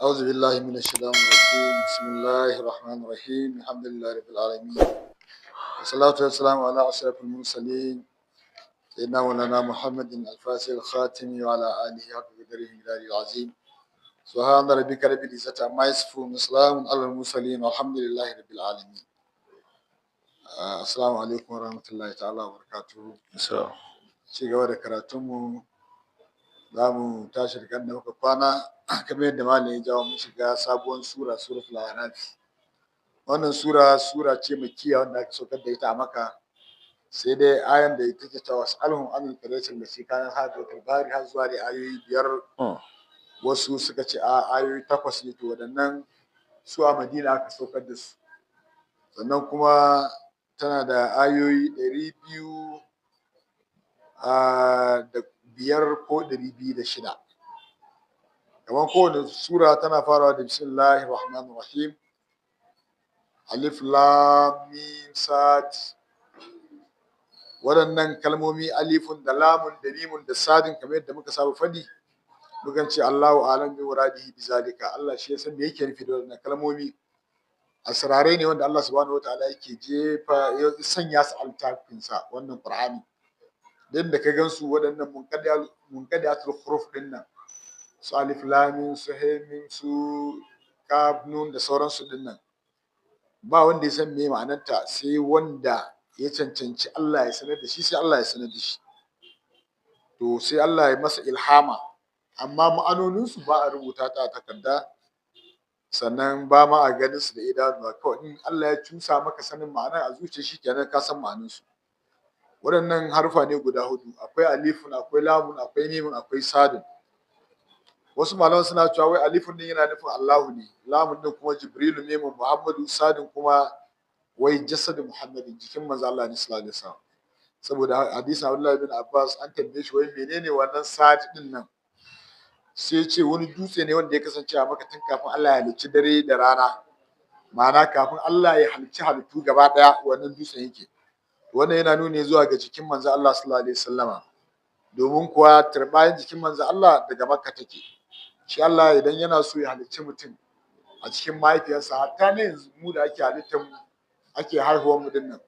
أعوذ بالله من الشيطان الرجيم. بسم الله الرحمن الرحيم. الحمد لله رب العالمين، والصلاة والسلام على أشرف المرسلين، سيدنا مولانا محمد الفاتح الخاتم، وعلى آله حق قدره العظيم. سبحان ربك رب العزة عما يصفون، وسلام على المرسلين، والحمد لله رب العالمين. Assalamu alaikum warahmatullahi ta'ala wa barakatuhu. Ci gaba da karatunmu, za mu tashi da kan da muka kwana. Kamar yadda malam ya jawo, mun shiga sabuwar sura, Suratul A'raf. Wannan sura, sura ce makkiya wanda aka saukar da ita a Makka, sai dai ayan da take cewa was'alhum anil qaryati allati kanat hadiratul bahri har zuwa da ayoyi 5. Wasu suka ce a ayoyi 8 ne. To waɗannan su a Madina aka saukar da su. Sannan kuma tana da ayoyi 205 ko 206. Kamar kowane sura, tana farawa da bismillahir rahmanir rahim, alif lam mim sad. Waɗannan kalmomi, alifun da lamun da mimun da sadin, kamar yadda muka saba faɗi, mukan ce Allahu a'lam bi muradihi bi zalika. Allah shi ya san me yake nufi da waɗannan kalmomi. Asrarai ne wanda Allah subhanahu wataala yake jefa ya sanya su a littafinsa, wannan Qur'ani din da ka gansu. Waɗannan munqadi'atul huruf din nan, su alif lam mim, su he mim, su kaf nun da sauransu din nan, ba wanda ya san me ma'anarta sai wanda ya cancanci Allah ya sanar da shi. Sai Allah ya sanar da shi, to sai Allah ya masa ilhama. Amma ma'anoninsu ba a rubuta ta a takarda, sannan ba ma a ganin su da idanuwa. Kawai in Allah ya cusa maka sanin ma'anar a zuciya, shikenan, ka san ma'anar su. Waɗannan harfa ne guda hudu: akwai alifun, akwai lamun, akwai mimun, akwai sadun. Wasu malaman suna cewa wai alifun din yana nufin Allahu ne, lamun din kuma Jibrilu, mimun Muhammadu, sadun kuma wai jasadu Muhammadin, jikin manzo Allah ne sallallahu alaihi wasallam. Saboda hadisin Abdullahi bin Abbas, an tambaye shi wai menene wannan sad din nan, sai ce wani dutse ne wanda ya kasance a Makka tun kafin Allah ya halicci dare da rana, ma'ana kafin Allah ya halicci halittu gaba daya wannan dutsen yake. Wannan yana nuni zuwa ga jikin manzo Allah sallallahu alaihi wasallama, domin kuwa turbayin jikin manzo Allah daga Makka take. Shi Allah idan yana so ya halicci mutum a cikin mahaifiyarsa, hatta ne yanzu mu da ake halittar mu, ake haihuwar mu dinnan,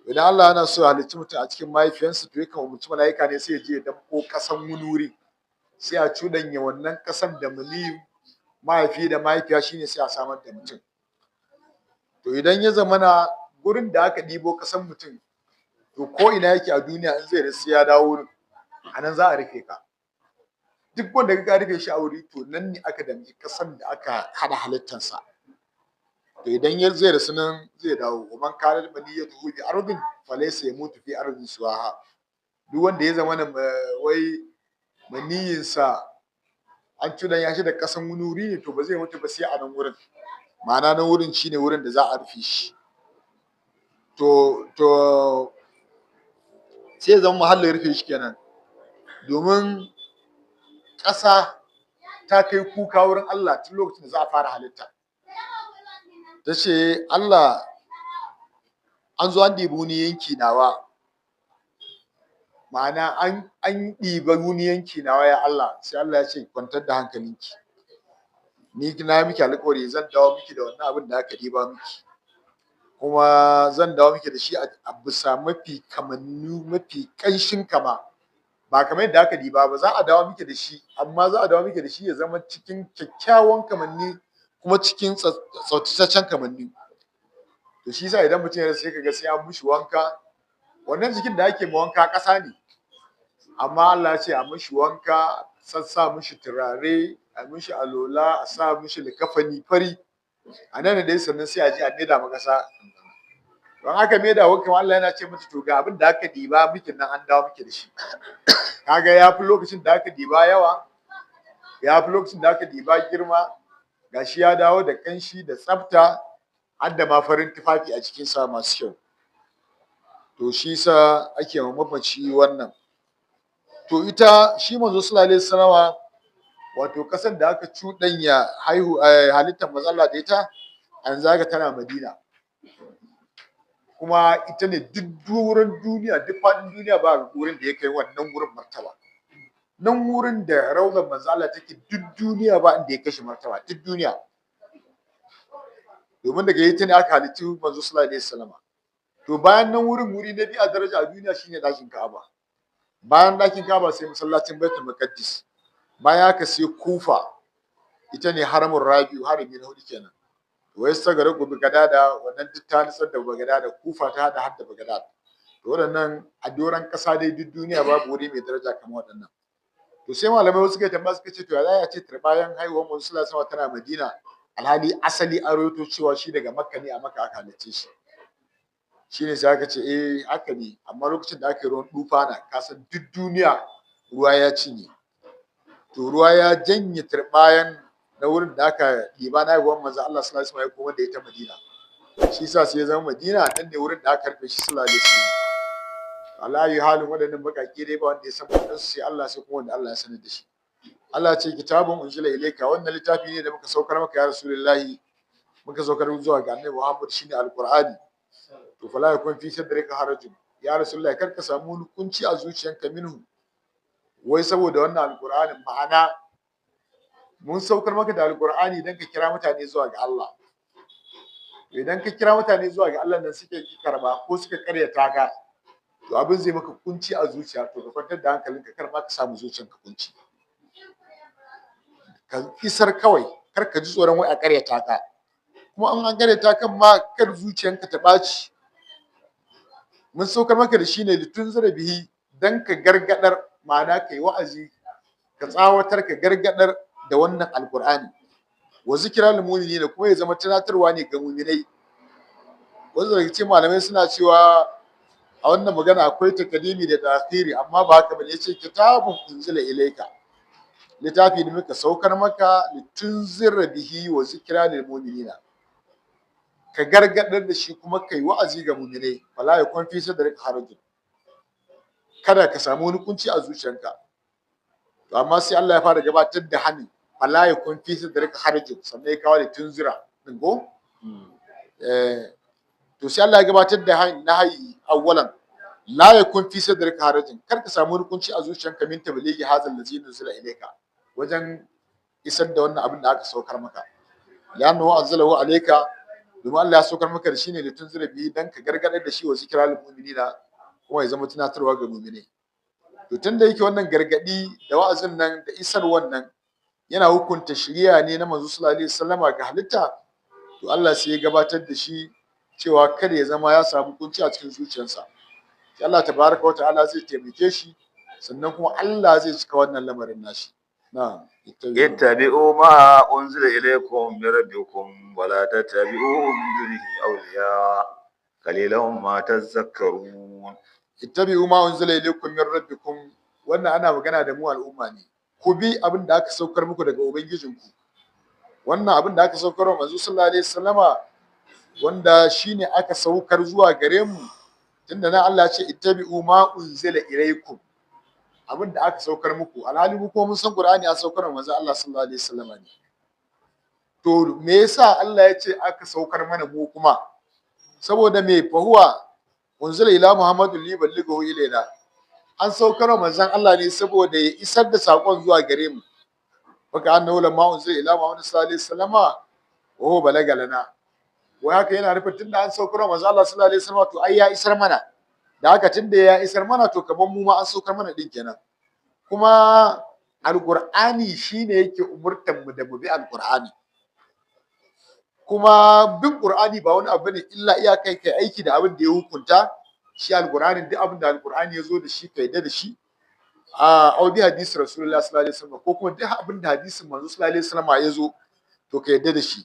idan Allah yana so ya halicci mutum a cikin mahaifiyarsa, to yakan umarci mala'ika ne sai ya je ya damƙo ƙasan wani wuri, sai a cuɗanya wannan ƙasan da maniyin mahaifi da mahaifiya, shine sai a samar da mutum. To idan ya zamana gurin da aka ɗibo ƙasan mutum, to ko ina yake a duniya, in zai rasu ya dawo wurin, a nan za a rufe ka. Duk wanda ka rufe shi a wuri, to nan ne aka damƙi ƙasan da aka haɗa halittansa. To idan ya zai rasu, nan zai dawo. Wa man kanat maniyatuhu bi ardin falaysa yamutu fi ardin siwaha. Duk wanda ya zama wai maniyinsa an cuɗanya shi da ƙasan wani wuri ne, to ba zai mutu ba sai a nan wurin, ma'ana nan wurin shine wurin da za a rufe shi. To sai ya zama muhallin rufe shi kenan, domin ƙasa ta kai kuka wurin Allah tun lokacin da za a fara halitta. Ta ce, "Allah, an zo an ɗibi wani yanki nawa, ma'ana an ɗiba wani yanki nawa, ya Allah." Sai Allah ya ce, "Kwantar da hankalinki, ni na miki alƙawari zan dawo miki da wannan abin da aka ɗiba miki, kuma zan dawo miki da shi a bisa mafi kamannu, mafi ƙanshin kama. Ba kamar yadda aka ɗiba ba za a dawo miki da shi, amma za a dawo miki da shi ya zama cikin kyakkyawan kamanni, kuma cikin tsaftataccen kamanni." To shi yasa idan mutum ya rasu, sai kaga sai an mishi wanka. Wannan jikin da ake ma wanka ƙasa ne, amma Allah ya ce a mishi wanka, sassa mishi turare, a mishi alola, a sa mishi likafani fari, a nan dai, sannan sai a je a maida ma ƙasa. Don aka maida wa, kamar Allah yana ce mata, to ga abin da aka ɗiba miki nan, an dawo miki da shi. Kaga ya fi lokacin da aka ɗiba yawa, ya fi lokacin da aka ɗiba girma, gashi ya dawo da ƙanshi da tsafta, har da ma farin tufafi a jikinsa masu kyau. To shi yasa ake ma mamaci wannan. To ita shi manzo sallallahu alaihi wasallama, wato ƙasan da aka cuɗanya haihu halittar manzo Allah da ita, a yanzu haka tana Madina, kuma ita ne duk wurin duniya, duk faɗin duniya ba wurin da ya kai wannan wurin martaba. Nan wurin da raudan manzo Allah take, duk duniya ba inda ya kashe martaba, duk duniya. Domin daga ita ne aka halicci manzo sallallahu alaihi wasallam. To bayan nan wurin, wuri na biyu a daraja a duniya shine ɗakin Ka'aba. Bayan ɗakin Ka'aba sai masallacin Baitul Maqdis. Bayan haka sai Kufa, ita ne haramun rabi'u, harami na hudu kenan. Wai sagara gobe gadada, wannan duk ta nutsar da Bagadada, Kufa ta hada hadda Bagadad. To waɗannan a doron ƙasa dai duk duniya babu wuri mai daraja kamar waɗannan. To sai malamai wasu suka tambaya, suka ce to ya za a ce turbayan haihuwar manzo sallallahu alaihi wasallam tana Madina, alhali asali an rawaito cewa shi daga Makka ne, a Makka aka halicce shi. Shine sai aka ce eh haka ne, amma lokacin da aka yi ruwan tufana, ka san duk duniya ruwa ya cinye. To ruwa ya janye turbayan na wurin da aka ɗiba na haihuwar manzo Allah sallallahu alaihi wasallam ya koma da ita Madina. Shi yasa sai ya zama Madina nan ne wurin da aka rufe shi sallallahu alaihi wasallam. Ala ayi halin, waɗannan baƙaƙe dai ba wanda ya san faɗin su sai Allah, sai kuma wanda Allah ya sanar da shi. Allah ce kitabun unzila ilayka, wannan littafi ne da muka saukar maka ya Rasulullahi, muka saukar zuwa ga Annabi Muhammad, shine Alqur'ani. To fala yakun fi sadrika harajun, ya Rasulullahi kar ka samu wani kunci a zuciyanka minhu, wai saboda wannan Alqur'anin. Ma'ana mun saukar maka da Alqur'ani dan ka kira mutane zuwa ga Allah. Idan ka kira mutane zuwa ga Allah nan suke ki karba ko suka karyata ka, to abin zai maka kunci a zuciya. To ka kwantar da hankalinka, kar ma ka samu zuciyanka kunci, ka isar kawai, kar ka ji tsoron wai a karyata ka. Kuma an karyata kan ma, kar zuciyanka ta ɓaci. Mun saukar maka da shi ne litunzira bihi, dan ka gargadar, ma'ana kai wa'azi, ka tsawatar, ka gargadar da wannan Alqur'ani. Wa zikra lil mu'minina, kuma ya zama tunatarwa ne ga mu'minai. Wasu daga cikin malamai suna cewa a wannan magana akwai takadimi da ta'khiri, amma ba haka bane. Yace kitabun unzila ilayka, littafi ne muka saukar maka, litunzira bihi wa zikra lil mu'minina, ka gargadar da shi kuma kai wa'azi ga mu'minai. Fala yakun fi sadrika harajun, kada ka samu wani kunci a zuciyanka. To amma sai Allah ya fara gabatar da hani, fala yakun fi sadrika harajun, sannan ya kawo litunzira din ko. To sai Allah ya gabatar da nahayi awwalan, la yakun fi sadrika harajun, kar ka samu wani kunci a zuciyanka, min tablighi hazal ladzi nuzila ilayka, wajen isar da wannan abin da aka saukar maka. Li'annahu anzalahu alayka, domin Allah ya saukar maka da shi ne litunzira bihi, dan ka gargadar da shi, wa zikra lil mu'minina, kuma ya zama tunatarwa ga mu'minai. To tunda yake wannan gargadi da wa'azin nan da isar wannan yana hukunta shiriya ne na manzo sallallahu alaihi wasallama ga halitta, to Allah sai ya gabatar da shi cewa kada ya zama ya samu kunci a cikin zuciyarsa. Sai Allah tabaraka wa ta'ala zai taimake shi, sannan kuma Allah zai cika wannan lamarin nashi. Na'am. Ittabi'u ma unzila ilaykum min rabbikum wa la tattabi'u min dunihi awliya qalilan ma tadhakkarun. Ittabi'u ma unzila ilaykum min rabbikum, wannan ana magana da mu al'umma ne. Ku bi abin da aka saukar muku daga ubangijinku. Wannan abin da aka saukar wa manzo sallallahu alaihi wasallama, wanda shine aka saukar zuwa gare mu, tunda nan Allah ya ce ittabi'u ma unzila ilaykum, abin da aka saukar muku, alhali mu kuma mun san Qur'ani an saukar wa manzo Allah sallallahu alaihi wasallama ne. To me yasa Allah ya ce aka saukar mana mu kuma? Saboda me? Fahuwa unzila ila Muhammadin li ballighu ilaina, an saukar wa manzon Allah ne saboda ya isar da sakon zuwa gare mu. Baka annahu lamma unzila ila Muhammad sallallahu alaihi wasallama wa huwa balaga lana. Wai haka yana nufin tunda an saukar wa manzon Allah sallallahu alaihi wasallama, to ai ya isar mana. Da haka tunda ya isar mana, to kaman mu ma an saukar mana din kenan. Kuma Alqur'ani shine yake umurtan mu da mu bi Alqur'ani. Kuma bin Qur'ani ba wani abu ne illa iyakai kai aiki da abin da ya hukunta shi Alqur'ani, duk abin da Alqur'ani ya zo da shi ka yadda da shi. A au bi hadisi Rasulullah sallallahu alaihi wasallam, ko kuma duk abin da hadisin manzo sallallahu alaihi wasallam ya zo, to ka yadda da shi.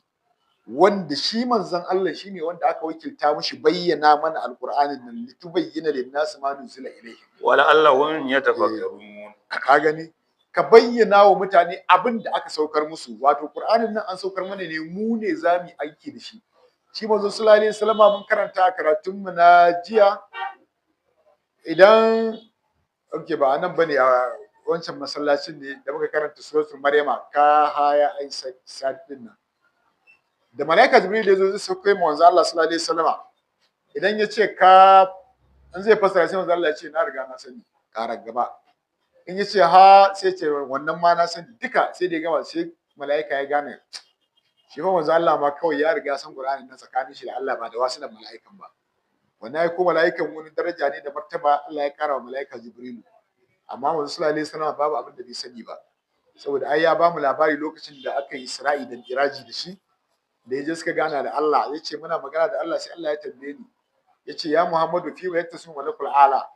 Wanda shi manzon Allah shine wanda aka wakilta mishi bayyana mana Alqur'anin nan, litubayyana lin-nasi ma nuzila ilayhim wa la'allahum yatafakkarun. Ka gani, ka bayyana wa mutane abin da aka saukar musu. Wato Qur'anin nan an saukar mana ne, mu ne za mu yi aiki da shi. Shi manzo sallallahu alaihi wasallam mun karanta a karatun mu na jiya, idan okay ba anan bane, a wancan masallacin ne da muka karanta suratul Maryama, ka haya ai sad din nan, da malaika Jibril ya zo zai sauko ma manzo Allah sallallahu alaihi wasallam, idan ya ce ka in zai fassara, sai manzo Allah ya ce na riga na sani, ƙara gaba. In ya ce ha, sai ce wannan ma na sani duka. Sai da ya gama, sai mala'ika ya gane shi fa manzo Allah ma kawai ya riga san Qur'ani na tsakanin shi da Allah, ba da wasu da mala'ikan ba. Wannan ai ko mala'ikan wani daraja ne da martaba Allah ya kara wa mala'ika Jibrilu, amma manzo sallallahu alaihi wasallam babu abin da bai sani ba, saboda ai ya bamu labari lokacin da aka yi Isra'i da Miraji da shi, da yaje suka gana da Allah, yace muna magana da Allah, sai Allah ya tambaye ni, yace ya Muhammadu, fi wa yattasu malakul ala,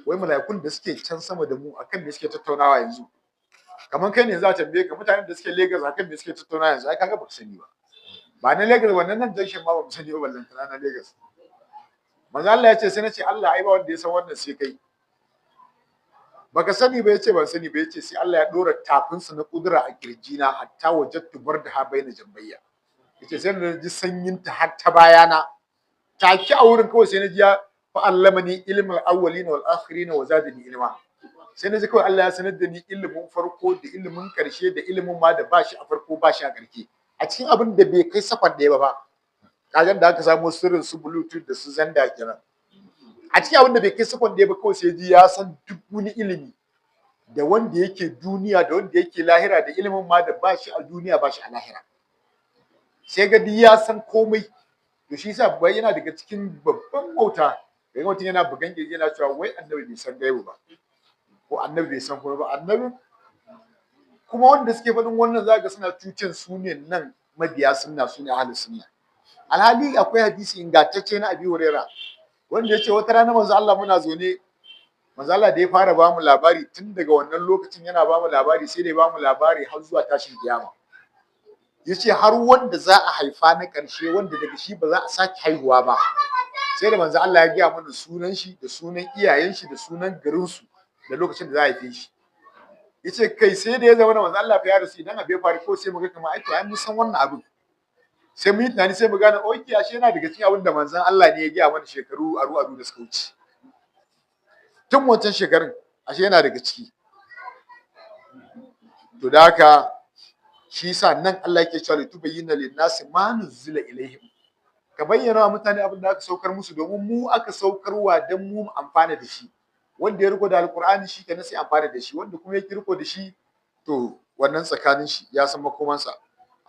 wai mala'ikun da suke can sama da mu akan me suke tattaunawa yanzu? Kamar kai ne za a tambaye ka mutanen da suke Lagos akan me suke tattaunawa yanzu, ai kaga baka sani ba. Ba na Lagos, wannan nan junction ma ba mu sani ba, ballantana na Lagos. Manzo Allah ya ce sai na ce Allah ai ba wanda ya san wannan sai kai. Baka sani ba? Yace ban sani ba. Yace sai Allah ya dora tafinsa na kudura a kirjina, hatta wajattu bardaha baina jambayya. Yace sai na ji sanyin ta har ta bayana. Take a wurin kawai sai na ji ya fa allamani ilmul awwalin wal akhirin wa zadani ilma. Sai na ji kawai Allah ya sanar da ni ilimin farko da ilimin karshe da ilimin ma da bashi a farko bashi a karshe, a cikin abin da bai kai sakon ɗaya ba. Kagan da aka samo sirrin su Bluetooth da su Zanda kenan. A cikin abin da bai kai sakon ɗaya ba, kawai sai ji ya san duk wani ilimi da wanda yake duniya da wanda yake lahira, da ilimin ma da bashi a duniya bashi a lahira. Sai ga duk ya san komai. To shi yasa bai yana daga cikin babban wauta ga mutum yana bugan kirji yana cewa wai annabi bai san gaibu ba, ko annabi bai san komai ba. Annabi kuma wanda suke faɗin wannan za ga suna cucin su ne nan mabiya sunna, su ne ahlus sunna. Alhali akwai hadisi ingantacce na Abi Huraira wanda ya ce wata rana manzo Allah muna zaune, manzo Allah da ya fara ba mu labari, tun daga wannan lokacin yana ba mu labari, sai da ya ba mu labari har zuwa tashin kiyama. Yace har wanda za a haifa na ƙarshe, wanda daga shi ba za a sake haihuwa ba, sai da manzo Allah ya gaya mana sunan shi da sunan iyayen shi da sunan garin su da lokacin da za a haife shi. Yace kai sai da ya zama manzo Allah fa ya rasu, idan abu ya faru ko sai mu ga kamar ai to ai mun san wannan abin, sai mu yi tunani sai mu gane okay ashe yana daga cikin abin da manzon Allah ne ya gaya mana shekaru aru aru da suka wuce, tun wancan shekarun ashe yana daga ciki. To da haka shi yasa nan Allah yake cewa litubayyana lin-nasi ma nuzila ilaihim, ka bayyana wa mutane abin da aka saukar musu, domin mu aka saukarwa dan mu mu amfana da shi. Wanda ya riko da alqur'ani shi kenan sai amfana da shi, wanda kuma ya riko da shi to wannan tsakanin shi ya san makomansa.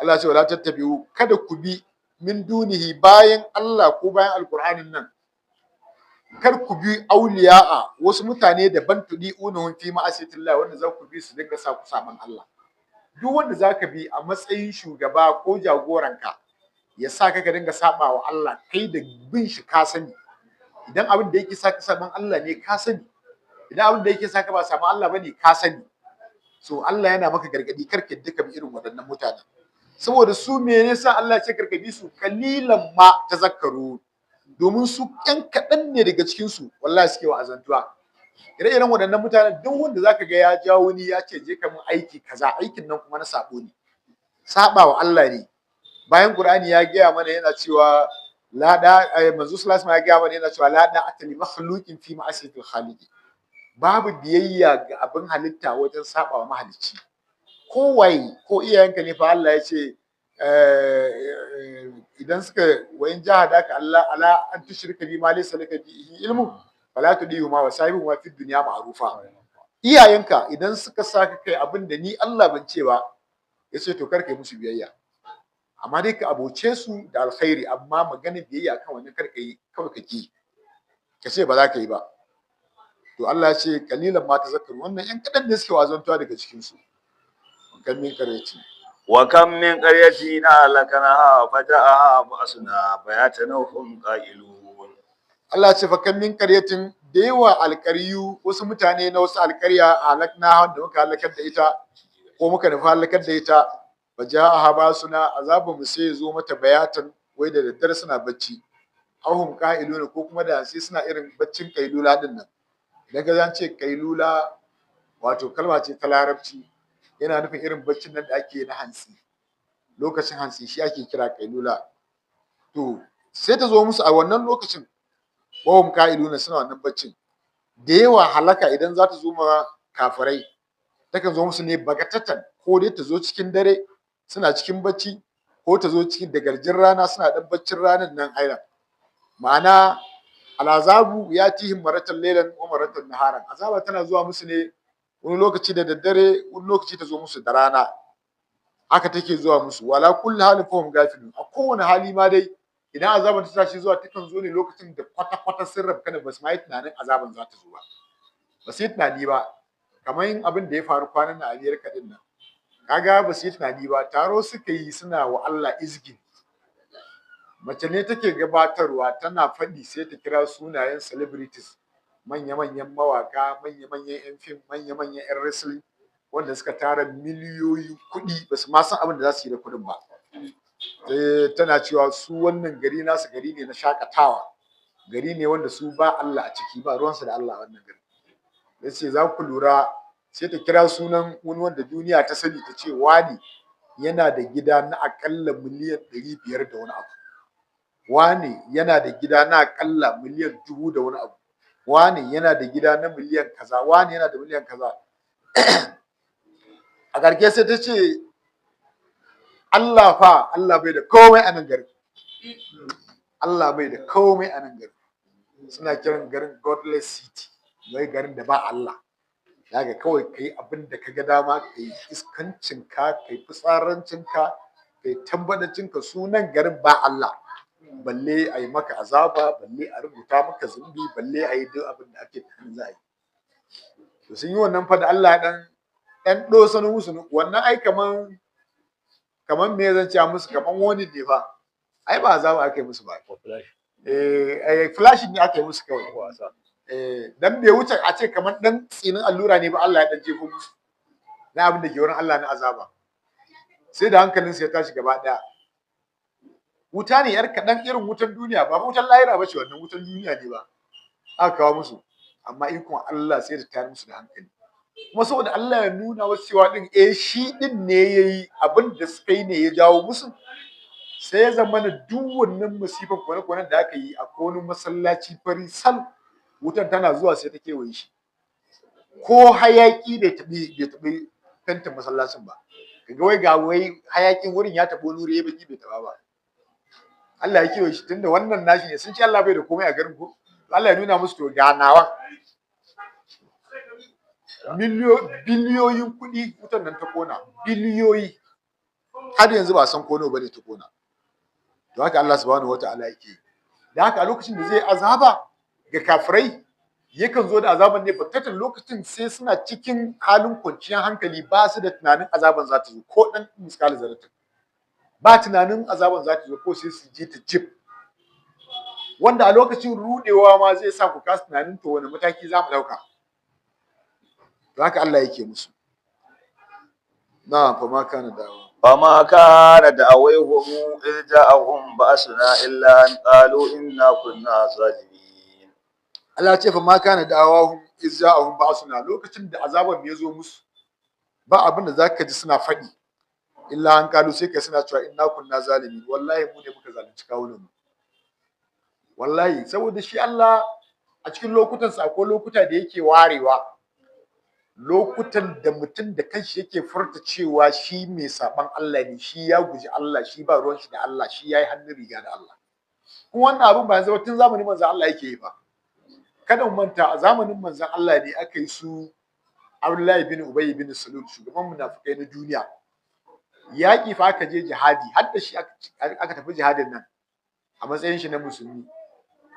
Allah ya ce wala tattabi'u, kada ku bi min dunihi, bayan Allah ko bayan alqur'anin nan, kar ku bi auliya'a, wasu mutane daban, tudi'unahum fi ma'asiyatillah, wanda za ku bi su dinga sa ku saban Allah. Duk wanda zaka bi a matsayin shugaba ko jagoranka ya sa ka dinga saba wa Allah, kai da bin shi ka sani. Idan abin da yake sa ka saban Allah ne ka sani, idan abin da yake sa ka ba saban Allah bane ka sani. So Allah yana maka gargadi kar ka duka bi irin waɗannan mutanen, saboda su me yasa Allah ya ce kar ka bi su? Kalilan ma tazakkaru, domin su ƴan kaɗan ne daga cikin su wallahi suke wa'azantuwa. Ire-iren waɗannan mutanen, duk wanda zaka ga ya jawo wani ya ce je ka mun aiki kaza, aikin nan kuma na sabo ne, saba wa Allah ne. Bayan Qur'ani ya gaya mana yana cewa la da, manzo sallallahu alaihi wasallam ya gaya mana yana cewa la da atali makhluqin fi ma'asiyatil khaliq, babu biyayya ga abin halitta wajen saba wa mahalicci. Ko waye, ko iyayenka ne fa, Allah ya ce idan suka wa in jahadaka Allah ala an tushrika bi ma laysa laka bihi ilmu fala tudihuma wa sahibuhuma fid dunya ma'rufa. Iyayenka idan suka saka kai abin da ni Allah ban ce ba, yace to kar kai musu biyayya, amma dai ka aboce su da alkhairi, amma maganin biyayya kan wannan kar ka yi, kawai ka ki ka ce ba za ka yi ba. To Allah ya ce kalilan ma tazakkaru, wannan yan kadan ne suke wazantuwa daga cikin su. Kan min kareci Wa kam min qaryatin ahlaknaha faja'aha ba'suna bayatan wa hum qa'ilun. Allah ce fa kam min qaryatin, da yawa alƙaryu, wasu mutane na wasu alƙarya, halakna, da muka halakar da ita ko muka nufi halakar da ita, faja'aha ba'suna, azabu mu sai zo mata bayatan, wai da daddare suna bacci, ahum qa'iluna, ko kuma da sai suna irin baccin kailula din nan. Idan ka zan ce kailula, wato kalma ce ta larabci, yana nufin irin baccin nan da ake na hantsi, lokacin hantsi shi ake kira kailula. To sai ta zo musu a wannan lokacin, wahum qa'iluna, suna wannan baccin. Da yawa halaka idan za ta zo ma kafirai, takan zo musu ne bagatatan, ko dai ta zo cikin dare suna cikin bacci, ko ta zo cikin da garjin rana suna dan baccin ranan nan ailan. Ma'ana al'azabu ya tihim maratan lailan wa maratan naharan, azaba tana zuwa musu ne wani Wani lokaci da daddare, wani lokaci ta zo musu da rana. Haka take zuwa musu. Wala kulli halin fahum gafilun. A kowane hali ma dai idan azaban ta tashi zuwa, takan zo ne lokacin da kwata-kwata sun rabka ba su ma yi tunanin azaban za ta zo ba. Ba su yi tunani ba. Kamar yin abin da ya faru kwanan nan a Amerika din nan. Kaga ba su yi tunani ba, taro suka yi suna wa Allah izgin. Mace ne take gabatarwa, tana faɗi, sai ta kira sunayen celebrities, manya-manyan mawaka, manya-manyan 'yan fim, manya-manyan 'yan wrestling, wanda suka tara miliyoyin kuɗi, ba su ma san abin da za su yi da kuɗin ba. Tana cewa su wannan gari nasu gari ne na shakatawa, gari ne wanda su ba Allah a ciki, ba ruwansu da Allah a wannan gari. Ya ce za ku lura, sai ta kira sunan wani wanda duniya ta sani, ta ce wani yana da gida na aƙalla miliyan 500 da wani abu, wani yana da gida na aƙalla miliyan 1000 da wani abu, wani yana da gida na miliyan kaza, wani yana da miliyan kaza. A ƙarshe sai ta ce Allah fa, Allah bai da komai a nan garin, Allah bai da komai a nan garin. Suna kiran garin Godless City, wai garin da ba Allah. Daga kawai kai abin da ka ga dama, kai iskancin ka, kai fitsarancin ka, kai tambadacin ka, sunan garin ba Allah, balle a yi maka azaba, balle a rubuta maka zunubi, balle a yi duk abin da ake tunanin za a yi. To sun yi wannan fa da Allah dan ɗosano musu wannan. Ai kaman me zan ce musu, kaman wani ne fa, ai ba azaba aka yi musu ba. Eh, flash ne aka yi musu kawai. Eh, dan bai wuce a ce kaman dan tsinin allura ne ba Allah ya dan jefo musu na abin da ke wurin Allah na azaba. Sai da hankalin su ya tashi gaba daya. Wuta ne yar kaɗan, irin wutan duniya, ba wutan lahira ba ce wannan, wutan duniya ne ba aka kawo musu, amma ikon Allah sai da tayar musu da hankali. Kuma saboda Allah ya nuna wasu cewa din eh shi din ne yayi abin da suka yi ne ya jawo musu, sai ya zama na duk wannan masifan kone-konen da aka yi a wani masallaci fari sal, wutan tana zuwa sai ta kewaye shi, ko hayaki bai taɓi fentin masallacin ba. Kaga wai ga wai hayakin wurin ya taɓo wani wuri ya baki, bai taɓa ba. Allah ya kewaye shi, tunda wannan nashi ne. Sun ce Allah bai da komai a garin ko, Allah ya nuna musu to ga nawa. Biliyoyin kuɗi wutan nan ta kona, biliyoyi, har yanzu ba san ko nawa bane ta kona. To haka Allah subhanahu wataala yake. Da haka a lokacin da zai azaba ga kafirai, yakan zo da azaban ne baktatan, lokacin sai suna cikin halin kwanciyar hankali, ba su da tunanin azaban za ta zo, ko dan miskali zarratin ba tunanin azaban za ta zo, ko sai su ji ta jib, wanda a lokacin rudewa ma zai sa ku kasa tunanin to wani mataki za mu dauka. To haka Allah yake musu. Na fa ma kana da'awa. فما كان دعويهم إذ جاءهم بأسنا إلا أن قالوا إنا كنا ظالمين. Allah ce fa ma kana da'awahum iz ja'ahum ba'suna, lokacin da azaban ya zo musu, ba abin da zaka ji suna faɗi illa an kalu, sai kai suna cewa inna kunna zalimin, wallahi mu ne muka zalunci kawunan mu wallahi. Saboda shi Allah a cikin lokutan sa akwai lokuta da yake warewa, lokutan da mutum da kanshi yake furta cewa shi mai saban Allah ne, shi ya guji Allah, shi ba ruwan shi da Allah, shi yayi hannun riga da Allah. Kuma wannan abin ba yanzu ba, tun zamanin manzon Allah yake yi fa. Kada mu manta, a zamanin manzon Allah ne aka yi su Abdullahi bin Ubay bin Salul, shugaban munafikai na duniya. Yaƙi fa aka je jihadi, har da shi aka tafi jihadin nan a matsayin shi na musulmi.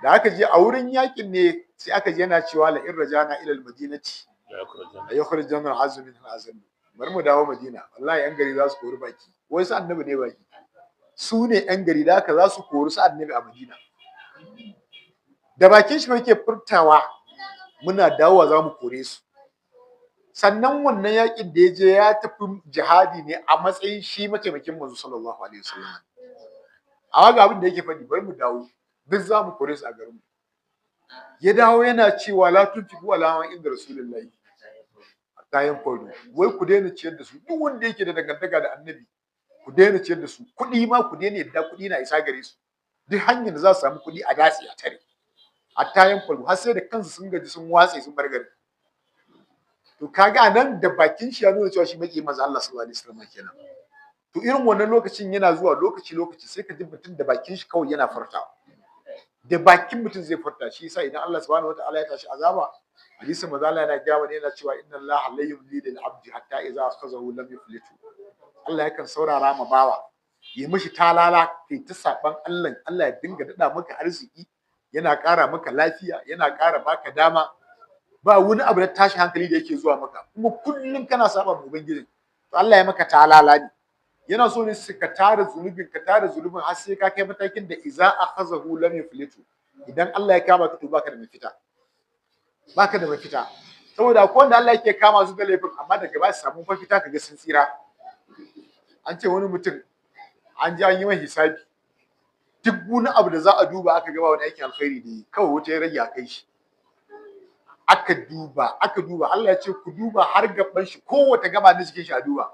Da aka je a wurin yaƙin ne sai aka je yana cewa la in rajana ila al-madinati la yukhrijanna al-azzu min al-azall, bari mu dawo Madina, wallahi yan gari za su kori baki. Wai su annabi ne baki, su ne yan gari, da haka za su kori su annabi a Madina. Da bakin shi yake furtawa, muna dawowa za mu kore su. Sannan wannan yakin da ya je, ya tafi jihadi ne a matsayin shi mataimakin manzo sallallahu alaihi wasallam, amma ga abin da yake faɗi, bari mu dawo duk za mu kore su a garin mu. Ya dawo yana cewa la tunfiqu ala man inda rasulillahi hatta yanfadu, wai ku daina ciyar da su, duk wanda yake da dangantaka da annabi ku daina ciyar da su, kuɗi ma ku daina yadda kuɗi na isa gare su, duk hanyar da za su samu kuɗi a datse, a tare, hatta yanfadu, har sai da kansu sun gaji sun watse sun bar gari. To kaga nan da bakin shi ya nuna cewa shi maki manzo Allah sallallahu alaihi wasallam kenan. To irin wannan lokacin yana zuwa lokaci lokaci, sai ka ji mutum da bakin shi kawai yana furtawa. Da bakin mutum zai furta. Shi yasa idan Allah subhanahu wataala ya tashi azaba, hadisin manzo Allah yana gaya mana, yana cewa inna Allah la yumli lil abdi hatta idza akhazahu lam yuflitu. Allah yakan saurara ma bawa, yi mishi talala, kai ta saban Allah, Allah ya dinga dada maka arziki, yana ƙara maka lafiya, yana ƙara baka dama, ba wani abu da tashi hankali da yake zuwa maka, kuma kullum kana saba ma ubangiji. To Allah ya maka talala ne, yana so ne su ka tara zunubin, ka tara zunubin har sai ka kai matakin da iza akhazahu lam yuflitu. Idan Allah ya kama ka, to baka da mafita, baka da mafita. Saboda akwai wanda Allah yake kama su da laifin, amma daga ba su samu mafita, kaga sun tsira. An ce wani mutum an ji an yi mai hisabi, duk wani abu da za a duba aka gaba wani aikin alkhairi da yi, kawai wuta ya rage a kai shi. Aka duba, aka duba, Allah ya ce ku duba har gaban shi, kowace gaba na jikin shi a duba,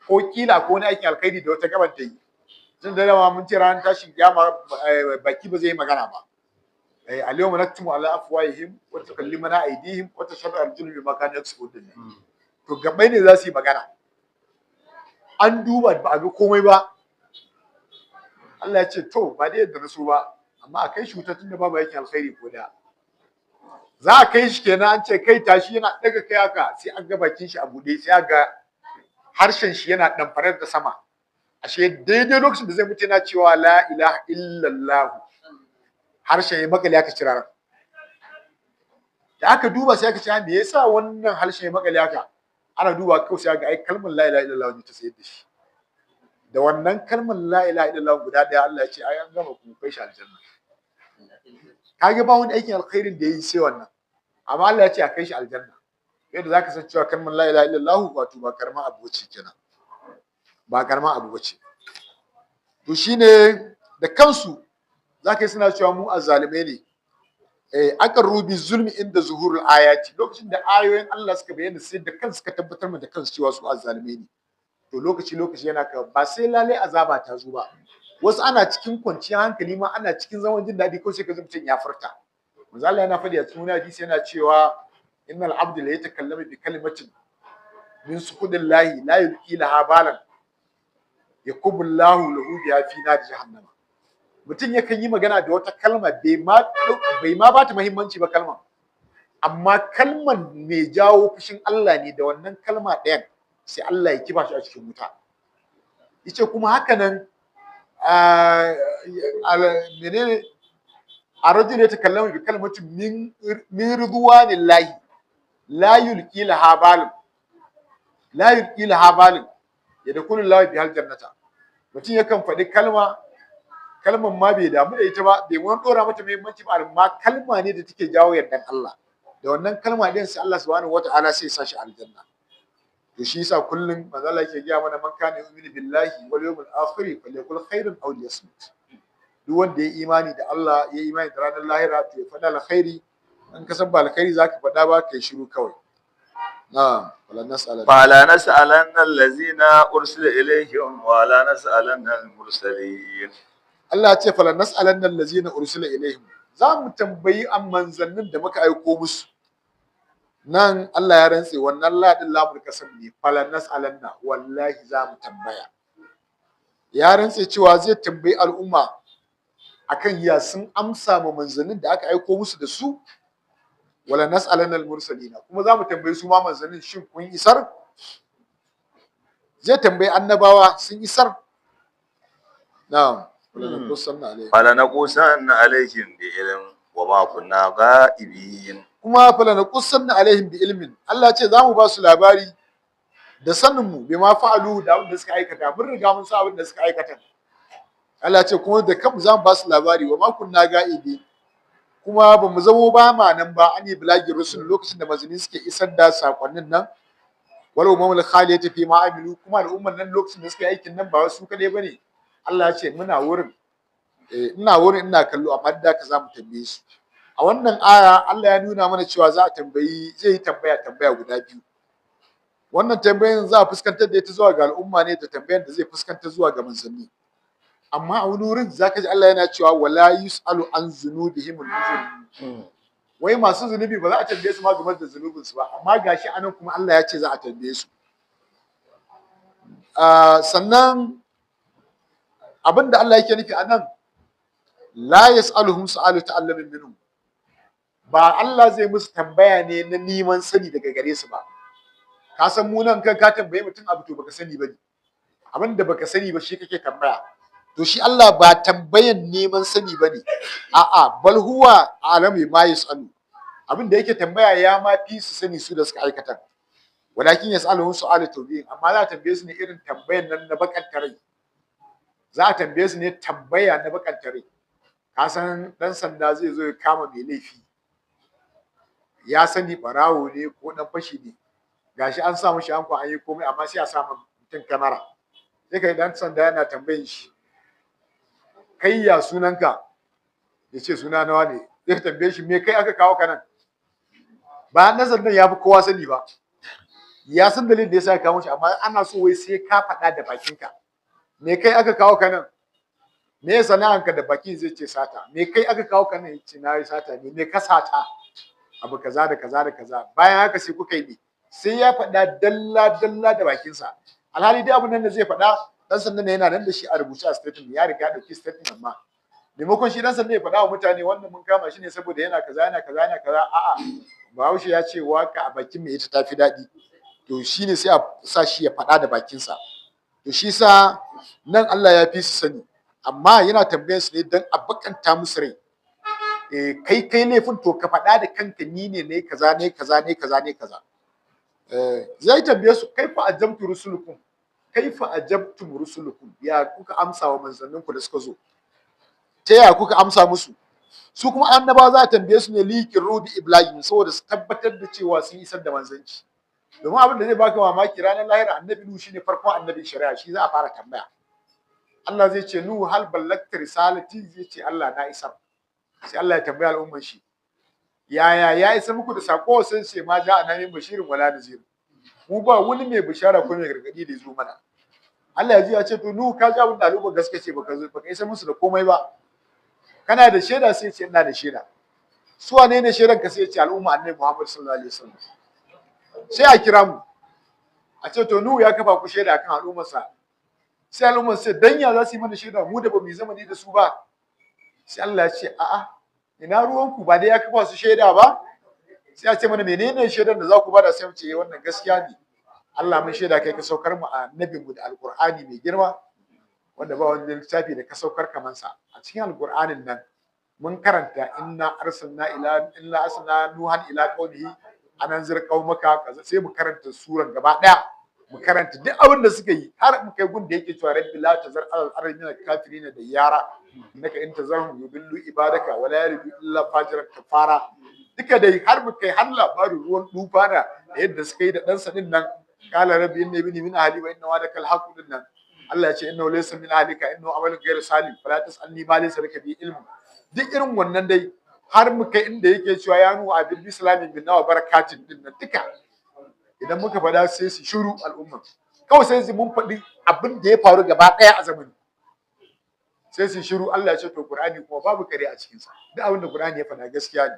ko kila ko wani aikin alkhairi da wata gaban ta yi. Tun da dama mun ce ranar tashin kiyama baki ba zai yi magana ba. Al-yawma naktimu ala afwahihim wa tukallimuna aydihim wa tashhadu arjuluhum bima kanu yaksubun. To gabbai ne za su yi magana. An duba ba a ga komai ba. Allah ya ce to ba dai yadda na so ba, amma a kai shi wuta, tunda babu aikin alkhairi ko da za a kai shi kenan. An ce kai tashi, yana daga kai haka, sai an ga bakin shi a buɗe, sai ga harshen shi yana ɗamfarar da sama. Ashe daidai lokacin da zai mutu yana cewa la ilaha illallah, harshen ya makale, aka cira. Da aka duba sai aka ce me yasa wannan harshen ya makale haka? Ana duba kawai sai ga ai kalmar la ilaha illallah ne ta sayar da shi. Da wannan kalmar la ilaha illallah guda daya, Allah ya ce ai an gama, ku kai shi aljanna. Kage ba wani aikin alkhairin da yayi sai wannan, amma Allah ya ce a kai shi aljanna. Yadda zaka san cewa kalmar la ilaha illallah wato ba karaman abu bace kenan, ba karaman abu bace. To shine da kansu zaka yi suna cewa mu azzalimai ne. Aqarru bi zulmi inda zuhurul ayati, lokacin da ayoyin Allah suka bayyana, sai da kansu suka tabbatar da kansu cewa su azzalimai ne. To lokaci lokaci yana ka ba sai lalle azaba ta zo ba. Wasu ana cikin kwanciyar hankali ma, ana cikin zaman jin daɗi, ko sai ka mutum ya furta. Manzo Allah yana faɗi a cikin wani hadisi, yana cewa innal abdu la yatakallamu bi kalimatin min suhudillahi la yulqi laha balan yakubu Allahu lahu biha fi nar jahannama. Mutum yakan yi magana da wata kalma, bai ma bata muhimmanci ba kalma, amma kalman mai jawo fushin Allah ne. Da wannan kalma ɗayan sai Allah ya kifa shi a cikin wuta. Yace kuma haka nan menene, a rajul ya takallama bi kalmatin min ridwanillahi la yulqi laha balin, la yulqi laha balin yadkhulu Allahu bihal jannata. Mutum yakan faɗi kalma, kalman ma bai damu da ita ba, bai wani dora mata muhimmanci ba, amma kalma ne da take jawo yardan Allah. Da wannan kalma din sai Allah subhanahu wata'ala sai ya sa shi aljanna. To shi yasa kullum manzo Allah yake gaya mana man kana yu'minu billahi wal yawmil akhir falyaqul khairan aw liyasmut. Duk wanda ya imani da Allah, ya imani da ranar lahira, to ya faɗa alkhairi. In ka san ba alkhairi zaka faɗa ba, kai shiru kawai. Na'am, wala nas'alan fala nas'alanna allazina ursila ilayhim wa la nas'alanna al-mursalin. Allah ya ce fala nas'alanna allazina ursila ilayhim, za mu tambayi an manzannin da muka aiko musu. Nan Allah ya rantse, wannan ladin lamul kasam ne. Fala nas'alanna, wallahi za mu tambaya. Ya rantse cewa zai tambayi al'umma akan ya sun amsa ma manzannin da aka aiko musu da su. Wala nas'alanna al-mursalina, kuma za mu tambayi su ma manzannin, shin kun isar? Zai tambayi annabawa sun isar. Na'am, wala naqussanna alaihim. Fala naqussanna alaihim bi ilm wa ma kunna ghaibin. Kuma fala naqussanna alaihim bi ilmin, Allah ce za mu ba su labari da sanin mu, bima fa'alu, da abin da suka aikata. Mun riga mun san abin da suka aikata. Allah ce kuma da kanmu za mu ba su labari. Wa ma kunna ga'ibi, kuma ba mu zamo ba ma nan ba, an yi bilagi rusul, lokacin da manzanni suke isar da sakonnin nan. Wal umamul khaliyati fi ma amilu, kuma al'umman nan lokacin da suka yi aikin nan ba wasu kadai bane. Allah ya ce muna wurin, ina wurin ina kallo, amma da ka za mu tambaye su. A wannan aya Allah ya nuna mana cewa za a tambayi, zai yi tambaya, tambaya guda biyu. Wannan tambayan za a fuskantar da ita zuwa ga al'umma ne, da tambayan da zai fuskantar zuwa ga manzanni. Amma a wani wurin zaka ji Allah yana cewa wala yusalu an zunubihim al-mujrimun, wai masu zunubi ba za a tambaye su ma game da zunubin su ba, amma gashi anan kuma Allah ya ce za a tambaye su. Sannan abin da Allah yake nufi anan, La yas'aluhum su'alu ta'allamin minhum, ba Allah zai musu tambaya ne na neman sani daga gare su ba. Ka san mu nan kan ka tambaye mutum abu to baka sani ba ne, abin da baka sani ba shi kake tambaya. To shi Allah ba tambayan neman sani ba ne, a'a, bal huwa alamu ma yasalu, abin da yake tambaya ya ma fi su sani su da suka aikata. Walakin yasaluhum su'alu tawbihin, amma za a tambaye su ne irin tambayan nan na bakanta rai, za a tambaye su ne tambaya na bakanta rai. Ka san dan sanda zai zo ya kama mai laifi, ya sani barawo ne ko dan fashi ne, gashi an sa mishi anko an yi komai, amma sai a sa mutum kamara, sai kai dan sanda yana tambayin shi, kai ya sunanka? Ya ce suna nawa ne. Zai tambaye shi, me kai aka kawo ka nan? Bayan nan sandan ya fi kowa sani ba, ya san dalilin da ya sa ya kawo shi, amma ana so wai sai ka faɗa da bakinka, me kai aka kawo ka nan? Me ya sana'anka? Da bakin zai ce sata. Me kai aka kawo ka nan? Ya ce na yi sata ne. Me ka sata? Abu kaza da kaza da kaza. Bayan haka sai kuka yi ne, sai ya faɗa dalla dalla da bakinsa. Alhali dai abun nan da zai faɗa, dan sandan ne yana nan da shi a rubuce a statement, ya riga ya ɗauki statement, amma maimakon shi dan sanda ya faɗa wa mutane wannan mun kama shi ne saboda yana kaza yana kaza yana kaza, a'a, Bahaushe ya ce waka a bakin mai ita tafi daɗi. To shine sai a sa shi ya faɗa da bakinsa. To shi sa nan Allah ya fi su sani, amma yana tambayar su ne don a bakanta musu rai. Eh, kai kai laifin, to ka faɗa da kanka, ni ne ne kaza ne kaza ne kaza ne kaza. Eh, zai tambaye su, kaifa ajabtu rusulukum, kaifa ajabtum rusulukum, ya kuka amsa wa manzanninku da suka zo, ta yaya kuka amsa musu? Su kuma annabawa za a tambaye su ne liqirru bi iblagin, saboda su tabbatar da cewa sun isar da manzanci. Domin abin da zai baka mamaki, ranar lahira annabi Nuhu shine farkon annabin shari'a, shi za a fara tambaya. Allah zai ce, Nuhu, hal ballagta risalati? Zai ce, Allah, na isar. Sai Allah ya tambaya al'umman shi, yaya, ya isa muku da sako? Sai ce, ma ja ana min bashirin wala nazir, mu ba wani mai bishara ko mai gargadi da ya zo mana. Allah ya ji ya ce, to Nuhu, ka ji abin da al'umma gaske ce, baka zo baka isa musu da komai ba, kana da shaida? Sai ce, ina da shaida. Su wane ne shaidan ka? Sai ce, al'umma annabi Muhammad sallallahu alaihi wasallam. Sai a kira mu a ce, to Nuhu ya kafa ku shaida akan al'ummarsa. Sai al'ummar sai dan ya za su yi mana shaida, mu da ba mu yi zamani da su ba? Sai Allah ya ce, a'a, ina ruwanku, ba dai ya kafa su shaida ba? Sai a ce mana, menene shaidan da za ku bada? Sai mu ce, wannan gaskiya ne Allah, mun shaida kai ka saukar mu annabin mu da alqur'ani mai girma, wanda ba wani littafi da ka saukar kaman sa. A cikin alqur'anin nan mun karanta, inna arsalna ila inna arsalna nuhan ila qaumihi an anzir qaumaka kaza. Sai mu karanta suran gaba daya, mu karanta duk abin da suka yi, har mu kai gun da yake cewa, rabbi la tazar alal ardi min kafirin da yara, innaka in tazarhum yudillu ibadaka wala yalidu illa fajiran kafara. Duka dai har mu kai har labarin ruwan dufana da yadda suka yi da ɗansa din nan, qala rabbi inni ibni min ahli wa inna wa'daka alhaq din nan. Allah ya ce, innahu laysa min ahlika, innahu amalun ghayru salih, fala tasalni ma laysa laka bi ilm. Duk irin wannan dai har mu kai inda yake cewa, ya nuhu abil bislamin minna wa barakatin din nan. Duka idan muka faɗa sai su shiru al'umma, kawai sai su mun faɗi abin da ya faru gaba ɗaya a zamani, sai su shiru. Allah ya ce, to Qur'ani kuma babu kare a cikin sa, duk abin da Qur'ani ya faɗa gaskiya ne.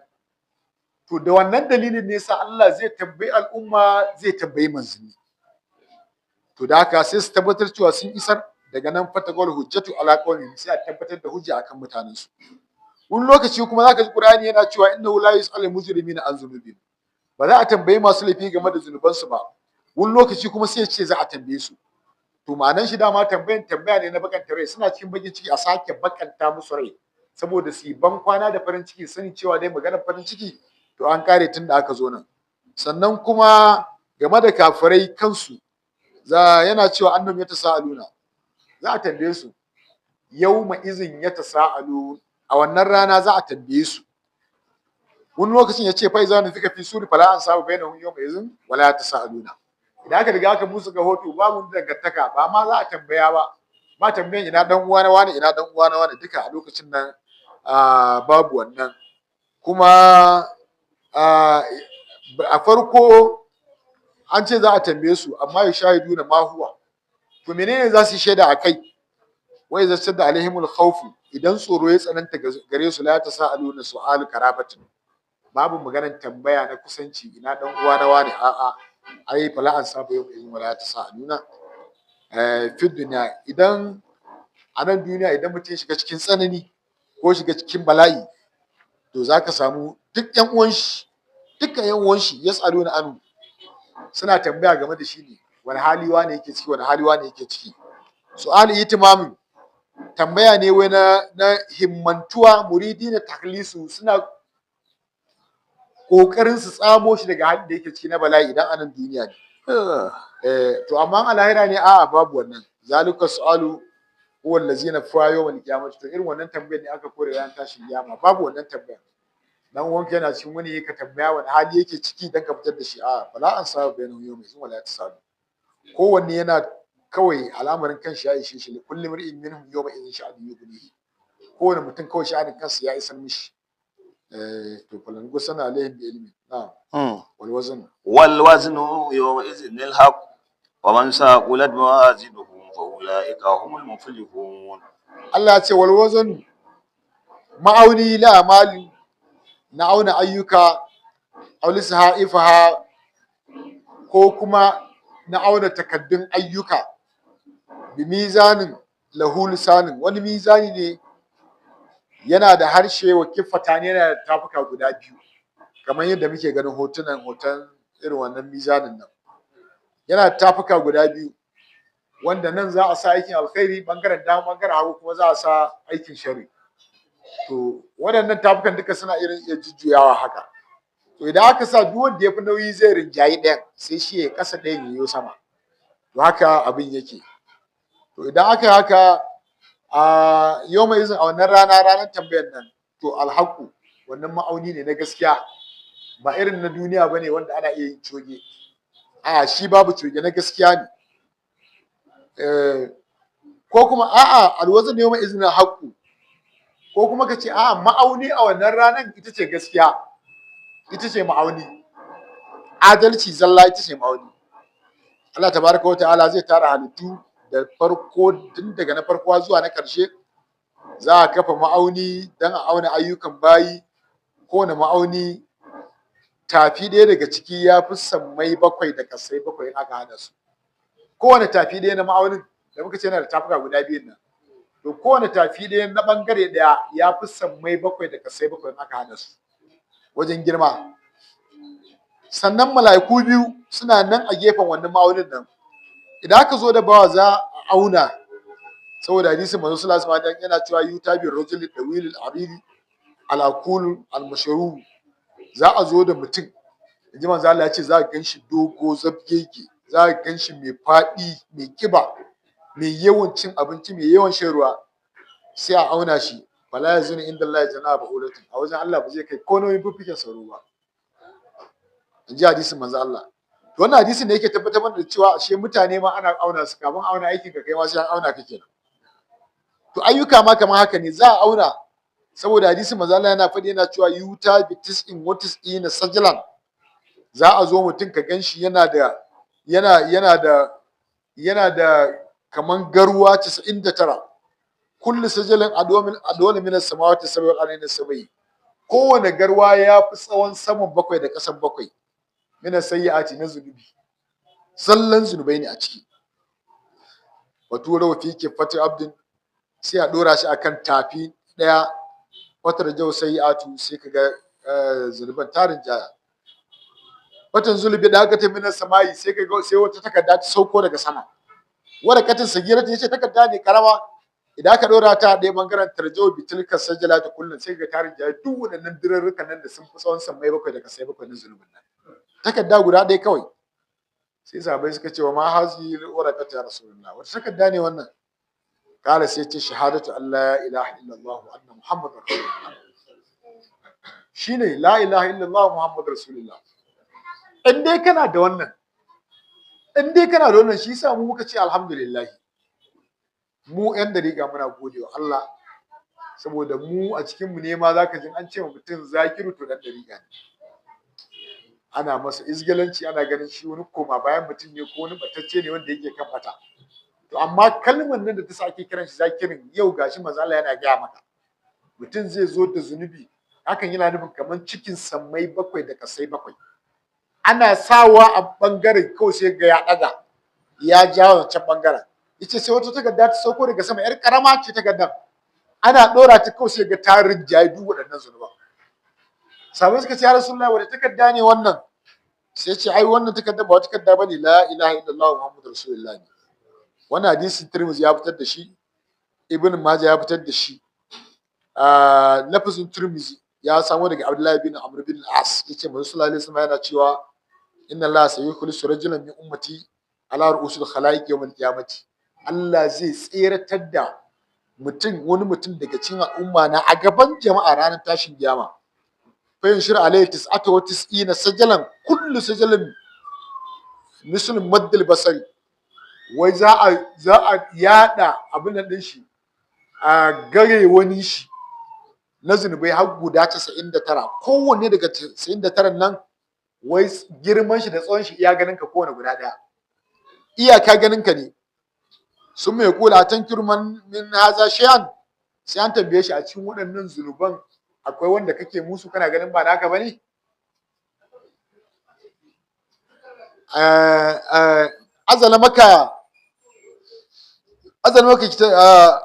To da wannan dalilin ne sa Allah zai tambayi al'umma, zai tambayi manzanni. To da haka sai su tabbatar cewa sun isar. Daga nan fatagol hujjatu ala qawmi, sai a tabbatar da hujja akan mutanen su. Wani lokaci kuma zaka ji Qur'ani yana cewa, innahu la yus'alu mujrimina an zunubihim, ba za a tambayi masu laifi game da zunubansu ba. Wani lokaci kuma sai ya ce za a tambaye su. To ma'anan shi dama tambayan tambaya ne na bakanta rai, suna cikin bakin ciki a sake bakanta musu rai saboda su yi ban kwana da farin ciki, sani cewa dai maganar farin ciki to an kare tun da aka zo nan. Sannan kuma game da kafirai kansu, za yana cewa annahum yatasaaluna, za a tambaye su, yawma izin yatasaalu, a wannan rana za a tambaye su. Wani lokacin ya ce, fa iza nufika fi suri fala an sabu bainahum yawma izin wala yatasaaluna. Idan aka riga aka musu ga hoto, babu dangantaka, ba ma za a tambaya ba, ba tambayan ina dan uwa na wani, ina dan uwa na wani, duka a lokacin nan babu wannan. Kuma a farko an ce za a tambaye su, amma ya shahiduna ma huwa, to menene za su shaida a kai? Wai za da alaihimul khawfu, idan tsoro ya tsananta gare su, la tasaaluna su'al karabatin, babu maganar tambaya na kusanci, ina dan uwa na wani, a'a, ai fala an saba yau in wala tasaaluna fi dunya. Idan a nan duniya idan mutum ya shiga cikin tsanani, ko shiga cikin bala'i, to zaka samu duk ƴan uwan shi, dukkan ƴan uwan shi yas'aluna anhu, suna tambaya game da shi ne, wani hali wane yake ciki, wani hali wane yake ciki. Su'ali itimamin, tambaya ne wai na himmantuwa, muridina takhlisu, suna kokarin su tsamo shi daga halin da yake ciki na bala'i idan anan duniya ne. To amma a lahira ne, a'a, babu wannan. Zalika su'alu huwa allazina fa yawmal qiyamati. To irin wannan tambayar ne aka kore ran tashin kiyama, babu wannan tambayar. Dan uwanka yana cikin wani, ka tambaya wani hali yake ciki dan ka fitar da shi, a'a. Fala an saba bainahu yawma izin wala tasalu. Kowanne yana kawai al'amarin kanshi ya ishe shi. Kulli mar'in minhum yawma idhin sha'anu yughnihi. Kowane mutum kawai sha'anin kansa ya isar mishi. To falan gusana alaihim bi ilmi. Na'am. Wal wazn. Wal waznu yawma idhin al haqq wa man saqulat mawazinuhu fa ulaika humul muflihun. Allah ya ce wal wazn, ma'auni, la amali, na auna ayyuka, aw lisha'ifaha, ko kuma na auna takaddun ayyuka, bi mizanin lahu lisanin, wani mizani ne yana da harshe, wa kiffatani, yana da tafuka guda biyu, kamar yadda muke ganin hotunan hoton irin wannan mizanin nan. Yana da tafuka guda biyu, wanda nan za a sa aikin alkhairi bangaren dama, bangaren hagu kuma za a sa aikin sharri. To waɗannan tafukan duka suna irin iya jujjuyawa haka. To idan aka sa, duk wanda ya fi nauyi zai rinjayi ɗayan, sai shi ya ƙasa, ɗayan ya yo sama. To haka abin yake. To idan aka yi haka, a yau mai izin, a wannan rana, ranar tambayar nan, to alhaku, wannan ma'auni ne na gaskiya, ba irin na duniya bane wanda ana iya yin coge. A shi babu coge, na gaskiya ne. Ko kuma a'a, alwazn yawma izin alhaqu, ko kuma ka ce a'a, ma'auni a wannan ranar ita ce gaskiya, ita ce ma'auni, adalci zalla ita ce ma'auni. Allah tabaraka wa ta'ala zai tara halittu da farko, tun daga na farko zuwa na ƙarshe. Za a kafa ma'auni don a auna ayyukan bayi. Kowane ma'auni, tafi ɗaya daga ciki ya fi sammai bakwai da ƙasai bakwai in aka haɗa su. Kowane tafi ɗaya na ma'aunin da muka ce yana da tafuka guda biyun nan, to kowane tafi ɗaya na ɓangare ɗaya ya fi sammai bakwai da ƙasai bakwai in aka haɗa su wajen girma. Sannan mala'iku biyu suna nan a gefen wannan ma'aunin nan. Idan aka zo da bawa za a auna, saboda hadisin manzo sallallahu alaihi wasallam yana cewa yuta bi rajuli dawilil aridi al-aqul al-mashru. Za a zo da mutum, inji manzo Allah ya ce za a ganshi dogo zabgege, za a ganshi mai faɗi, mai kiba, mai yawan cin abinci, mai yawan shan ruwa. Sai a auna shi, fala yazunu inda Allah janaha ba'ulatin, a wajen Allah ba zai kai ko nauyin fiffiken sauro ba, inji hadisin manzo Allah. To wannan hadisin ne yake tabbatar mana da cewa ashe mutane ma ana auna su. Kafin auna aikin ka, kai ma sai an auna ka kenan. To ayyuka ma kamar haka ne, za a auna, saboda hadisin manzo Allah yana faɗi, yana cewa yuta bi tis'in wa tis'ina sajlan. Za a zo mutum ka ganshi yana da kaman garuwa 99. Kullu sajalin adwal min as-samawati sab'i wal ardi sab'i. Kowane garwa ya fi tsawon saman bakwai da ƙasan bakwai. Min sayyi'ati, na zunubi, zallan zunubai ne a ciki. Wa tura fi kiffati abdin, sai a dora shi akan tafi daya. Watar jau sayyi'atu, sai kaga zunuban tarin jaya. Watan zulubi da aka tafi na samayi, sai kaga sai wata takarda ta sauko daga sama. Warakatin sagirata, yace takarda ne karama. Idan aka dora ta ɗaya bangaren, tarjau bitilka sajala ta kullun, sai kaga tarin jaya duk waɗannan dirarrukan nan da sun fi tsawon sammai bakwai da kasai bakwai na zunubin nan. Takarda guda ɗaya kawai. Sai sahabbai suka ce wa ma hazi waraqatu ya rasulullah, wata takarda ne wannan? Kala, sai ce shahadatu Allah ilaha illallah wa anna muhammadar rasulullah. Shine la ilaha illallah muhammadar rasulullah. In dai kana da wannan, in dai kana da wannan, shi yasa mu muka ce alhamdulillah. Mu yan dariƙa muna godewa Allah, saboda mu a cikin mu ne ma zaka ji an ce mutum zakiru, to dan dariƙa ne. Ana masa izgilanci, ana ganin shi wani koma bayan mutum ne, ko wani batacce ne wanda yake kan bata. To amma kalmar nan da ta sa ake kiran shi zakirin, yau gashi manzo Allah yana gaya maka mutum zai zo da zunubi, hakan yana nufin kamar cikin sammai bakwai da kasai bakwai. Ana sawa a bangaren kawai, sai ga ya daga, ya ja wancan bangaren. Yace sai wata takarda ta sauko daga sama, yar karama ce takardar. Ana ɗora ta kawai sai ga ta rinjaye duk waɗannan zunuban. Sahabbai suka ce, ya Rasulullahi, wata takarda ne wannan? Sai ce, ai wannan takarda ba wata takarda bane, la ilaha illallah muhammadu rasulullah ne. Wannan hadisin Tirmidhi ya fitar da shi, Ibn Majah ya fitar da shi. Lafazin Tirmidhi ya samo daga Abdullahi bin Amr bin As, yace manzo sallallahu alaihi wasallam yana cewa, inna Allah sayukhlisu rajulan min ummati ala ru'usil khalaiq yawm al-qiyamati. Allah zai tseratar da mutum, wani mutum daga cikin al'umma na a gaban jama'a ranar tashin kiyama. Fa yanshur alayhi 99 sajalan, kullu sajalin misl maddil basari. Wai za a yada abin nan din shi, a gare wani shi na zunubai har guda 99, kowanne daga 99 nan wai girman shi da tsawon shi iya ganin ka, kowane guda daya iyaka ganin ka ne. Sun mai kula tankiru man min haza shay'an, sai an tambaye shi, a cikin waɗannan zunuban akwai wanda kake musu kana ganin ba naka bane? Azala maka azala maka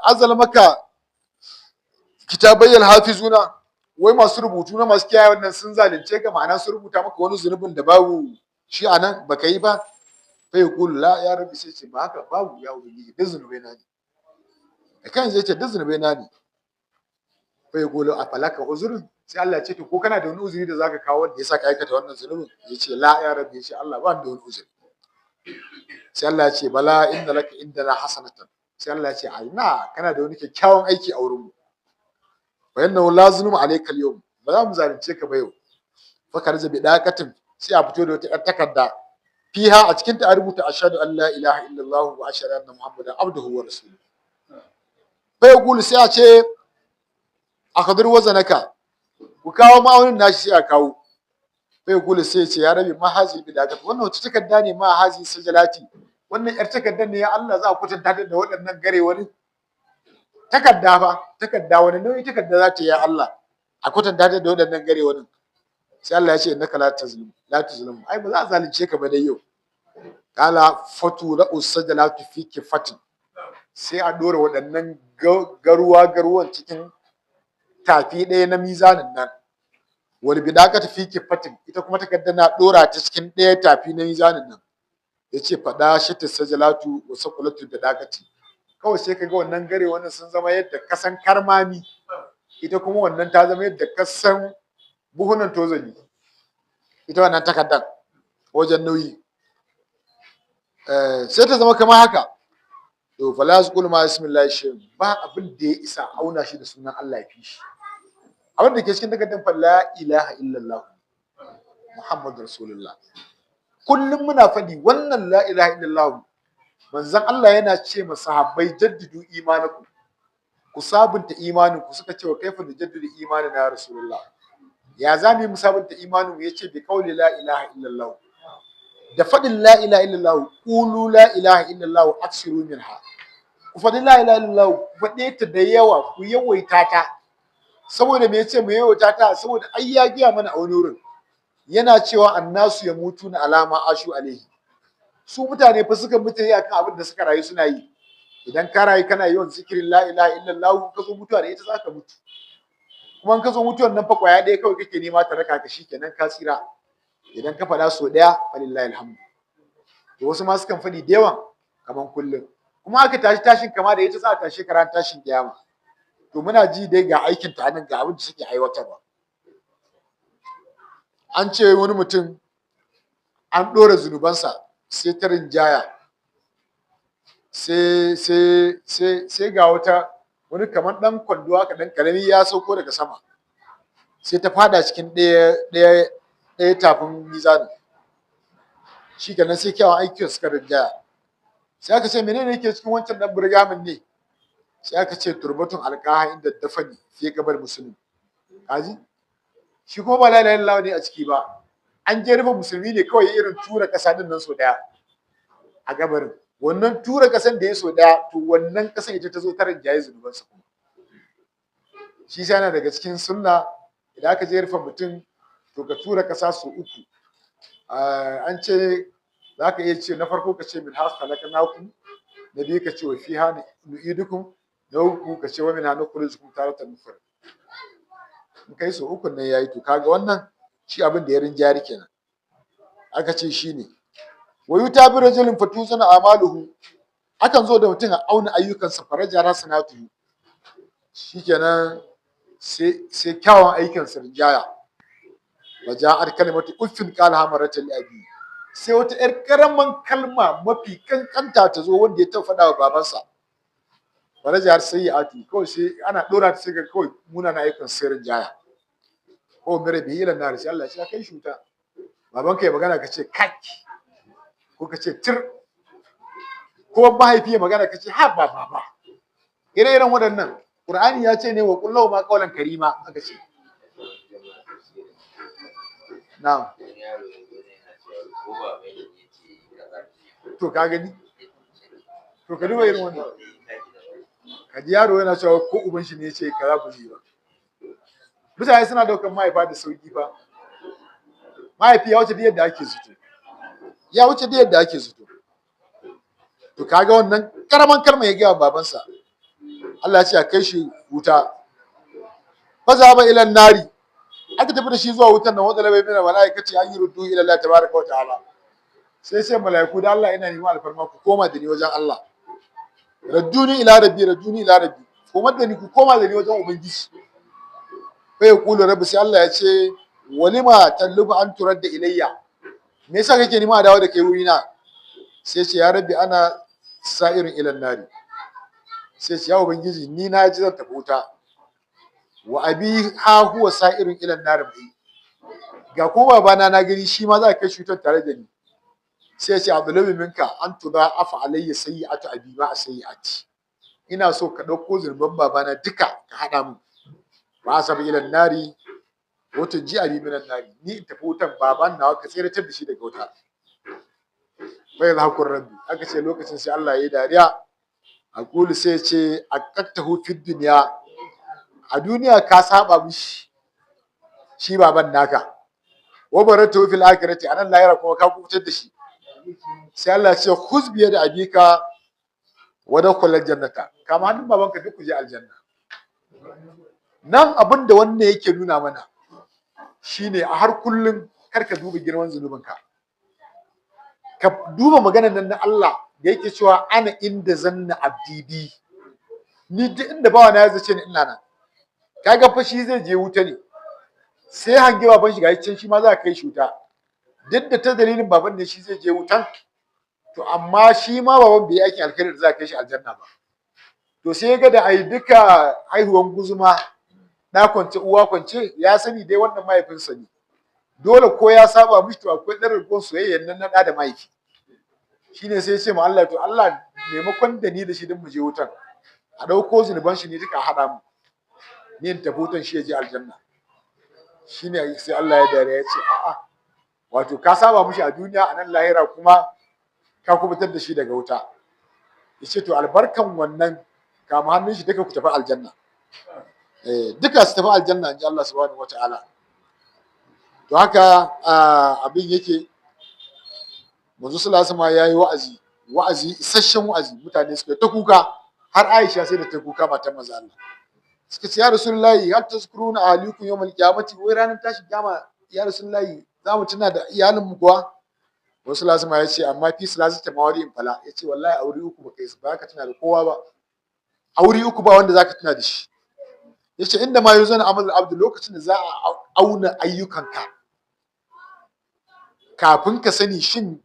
azala maka kitabayyal hafizuna, wai masu rubutu na masu kiyaye wannan sun zalunce ka, ma'ana sun rubuta maka wani zunubin da babu shi a nan baka yi ba? Fa yaqulu la ya rabbi, sai ce ba haka, babu ya ubangiji, duk zunubai na ne. Da kan zai ce duk zunubai na ne. Fa yaqulu afalaka uzrun, sai Allah ya ce to ko kana da wani uzuri da zaka kawo wanda yasa ka aikata wannan zunubin? Ya ce la ya rabbi, ya ce Allah ba ni da wani uzuri. Sai Allah ya ce bala inna laka indana hasanatan, sai Allah ya ce ai na kana da wani kyakkyawan aiki a wurin mu. Fa innahu la zulma alayka al-yawm, ba za mu zalunce ka ba yau. Fa karza bi daqatin, sai a fito da wata yar takarda, fiha a cikin ta a rubuta ashhadu an la ilaha illallah wa ashhadu anna muhammadan abduhu wa rasuluhu. Fa yaqulu, sai a ce akhadir wazanaka, ku kawo ma'aunin nashi, sai a kawo. Fa yaqulu, sai ya ce ya rabi ma hazi bi daqat, wannan wata takarda ne, ma hazi sajalati, wannan yar takardar ne ya Allah za a kwatanta ta da waɗannan gare wani takarda fa, takarda wani nauyi takarda za ta yi ya Allah a kwatanta ta da waɗannan gare wani? Sai Allah ya ce innaka la tazlim la tuzlim, ai ba za a zalunce ka ba dai yau. Kala fatu ra'u sajalatu fi kifatin, sai a dora waɗannan garuwa garuwan cikin tafi ɗaya na mizanin nan. Wal bidaqatu fi kifatin, ita kuma takarda na dora ta cikin ɗaya tafi na mizanin nan. Yace fada shita sajalatu wa saqulatu bidaqati, kawai sai kaga wannan gare wannan sun zama yadda kasan karmami, ita kuma wannan ta zama yadda kasan buhunan tozali, ita wannan takardar wajen nauyi sai ta zama kamar haka. To fala yazqulu ma ismillahi shay'un, ba abin da ya isa auna shi da sunan Allah ya fi shi. Abin da ke cikin takardar fa la ilaha illallah muhammadu rasulullah. Kullum muna faɗi wannan la ilaha illallah. Manzon Allah yana ce ma sahabbai jaddidu imanakum, ku sabunta imaninku. Suka ce wa kaifa nujaddidu imanina ya rasulullah, ya za mu yi mu sabunta imanin mu? Yace bi qawli la ilaha illallah, da faɗin la ilaha illallah. Qulu la ilaha illallah aksiru minha, ku faɗi la ilaha illallah, ku faɗe ta da yawa, ku yawaita ta. Saboda me yace mu yawaita ta? Saboda ai ya gaya mana a wani wurin yana cewa annasu yamutuna alama ashu alaihi, su mutane fa suka mutu ne akan abin da suka rayu suna yi. Idan ka rayu kana yawan zikirin la ilaha illallah, ka zo mutuwa da ita zaka mutu. Kuma in ka zo mutuwan nan fa kwaya ɗaya kawai kake nema ta raka ka, shikenan ka tsira. Idan ka faɗa sau ɗaya falillahi alhamdu. To wasu ma sukan faɗi da yawan kaman kullum, kuma aka tashi tashin kama da ita za a tashi ka ran tashin kiyama. To muna ji dai ga aikin ta nan, ga abin da suke aiwatarwa. An ce wani mutum an ɗora zunubansa sai ta rinjaya, sai ga wata wani kamar ɗan kwando haka ɗan ƙarami ya sauko daga sama, sai ta fada cikin ɗaya ɗaya ɗaya tafin mizanin. Shikenan sai kyawun aikin suka rinjaya. Sai aka ce menene yake cikin wancan ɗan burgamin ne? Sai aka ce turbatun alƙaha inda dafani fi gabar musulmi. Kaji shi kuma ba la ilaha illallah ne a ciki ba, an je rufe musulmi ne kawai irin tura ƙasa din nan sau ɗaya a gabarin. Wannan tura ƙasan da ya sau ɗaya, to wannan ƙasan ita ta zo ta rinjaye zunubansa. Kuma shi sai yana daga cikin sunna, idan aka je rufe mutum to ka tura ƙasa sau uku. An ce za ka iya ce na farko ka ce min has khalaqnakum, na biyu ka ce wa fiha nu'idukum, Na uku ka ce wa min hanu kurujukum taratan ukhra. In kai so uku nan yayi. To kaga wannan shi abin da ya rinjari kenan. Aka ce shine wa yuta bi rajulin fatuzana amaluhu, akan zo da mutum a auna ayyukansa faraja hasanatuhu, shikenan sai kyawun aikin sa rinjaya. Waja'at kalimatu uffin qala hamaratan li abi, sai wata yar karaman kalma mafi kankanta ta zo wanda ya taɓa faɗa wa babansa, faraja sayyi'atu, kawai sai ana dora ta sai ga kawai munana ayyukan sai rinjaya. Ko mira bihi ila nar, sai Allah ya kai shi wuta. Babanka ya magana ka ce kak, ko ka ce tir, ko mahaifi ya magana ka ce ha ba ba. Ire-iren waɗannan Qur'ani ya ce ne wa qul ma qawlan karima aka ce. Na'am. To ka gani? To ka duba irin wannan. Kaji yaro yana cewa ko uban shi ne ya ce kaza ba zai ba. Mutane suna daukan mahaifa da sauki fa. Mahaifi ya wuce duk yadda ake zato. Ya wuce duk yadda ake zato. To kaga wannan karaman kalma ya gaya wa babansa. Allah ya ce a kai shi wuta. Fa ba ila nari. Aka tafi da shi zuwa wutan nan, wadala bai mina malaikati an yurdu ila Allah tabaraka wa ta'ala. Sai malaiku da Allah ina neman alfarma ku koma da ni wajen Allah. Radduni ila rabbi, radduni ila rabbi. Koma da ni, ku koma da ni wajen ubangiji. Fa yaqulu rabbi, sai Allah ya ce walima tallubu an turadda ilayya, me yasa kake nema a dawo da kai wuri na? Sai ce ya rabbi ana sa'irin ila nari. Sai ce ya ubangiji ni na ji zan tafi wuta, wa abi ha huwa sa'irin ila nari mai, ga ko babana na gani shi ma za ka kai shi wutar tare da ni. Sai ce abdulabi minka an tuda afa alayya sayyi'atu abi ma sayyi'ati, ina so ka dauko zurban babana duka ka hada mu, ba sabi ila nari wato ji abi minan nari, ni in tafi wutan baban nawa ka tsiratar da shi daga wuta. Bai hakun rabbi, aka ce lokacin sai Allah ya yi dariya. Aqulu sai ce aqattahu fid dunya, a duniya ka saba mishi shi baban naka, wa baratu fil akhirati, anan lahira kuma ka kubutar da shi. Sai Allah ya ce khuz bi yadi abika wa dakhul jannata, kama hannun babanka duk ku je aljanna. Nan abin da wannan yake nuna mana shine a har kullun karka duba girman zunubinka, ka duba maganar nan na Allah da yake cewa ana inda zanna abdi bi, ni duk inda bawa na ya zace ni ina nan. Kaga fa shi zai je wuta ne, sai hangi baban shi gashi can shi ma za ka kai shi wuta, duk da ta dalilin baban ne shi zai je wutan, to amma shi ma baban bai yi aikin alkhairi da za ka kai shi aljanna ba. To sai ya ga da ai duka haihuwan guzuma na kwance uwa kwance, ya sani dai wannan mahaifinsa ne, dole ko ya saba mishi to akwai ɗan rikon soyayyen nan na ɗa da mahaifi. Shine sai ya ce ma Allah to Allah maimakon da ni da shi din mu je wutan, a ɗauko zunuban shi ne duka a haɗa mu, ni in tafi wutan shi ya je aljanna. Shine sai Allah ya dariya ya ce a'a, wato ka saba mishi a duniya, a nan lahira kuma ka kubutar da shi daga wuta. Ya ce to albarkan wannan kama hannun shi duka ku tafi aljanna. Duka su tafi aljanna inji Allah subhanahu wataala. To haka abin yake. Manzo sallallahu alaihi wasallam yayi wa'azi, wa'azi isasshen wa'azi, mutane suka ta kuka, har Aisha sai da ta kuka matan manzo Allah. Suka ce ya Rasulullahi hal tazkuruna ahlikum yawmal qiyamati, wai ranar tashin kiyama ya Rasulullahi za mu tuna da iyalin mu kuwa? Manzo sallallahu alaihi wasallam ya ce amma fi salasati mawadi'in fala, ya ce wallahi aure uku baka yi ba ka tuna da kowa ba, aure uku ba wanda zaka tuna da shi. Yace inda ma yuzana amal abdu, lokacin da za a auna ayyukanka kafin ka sani shin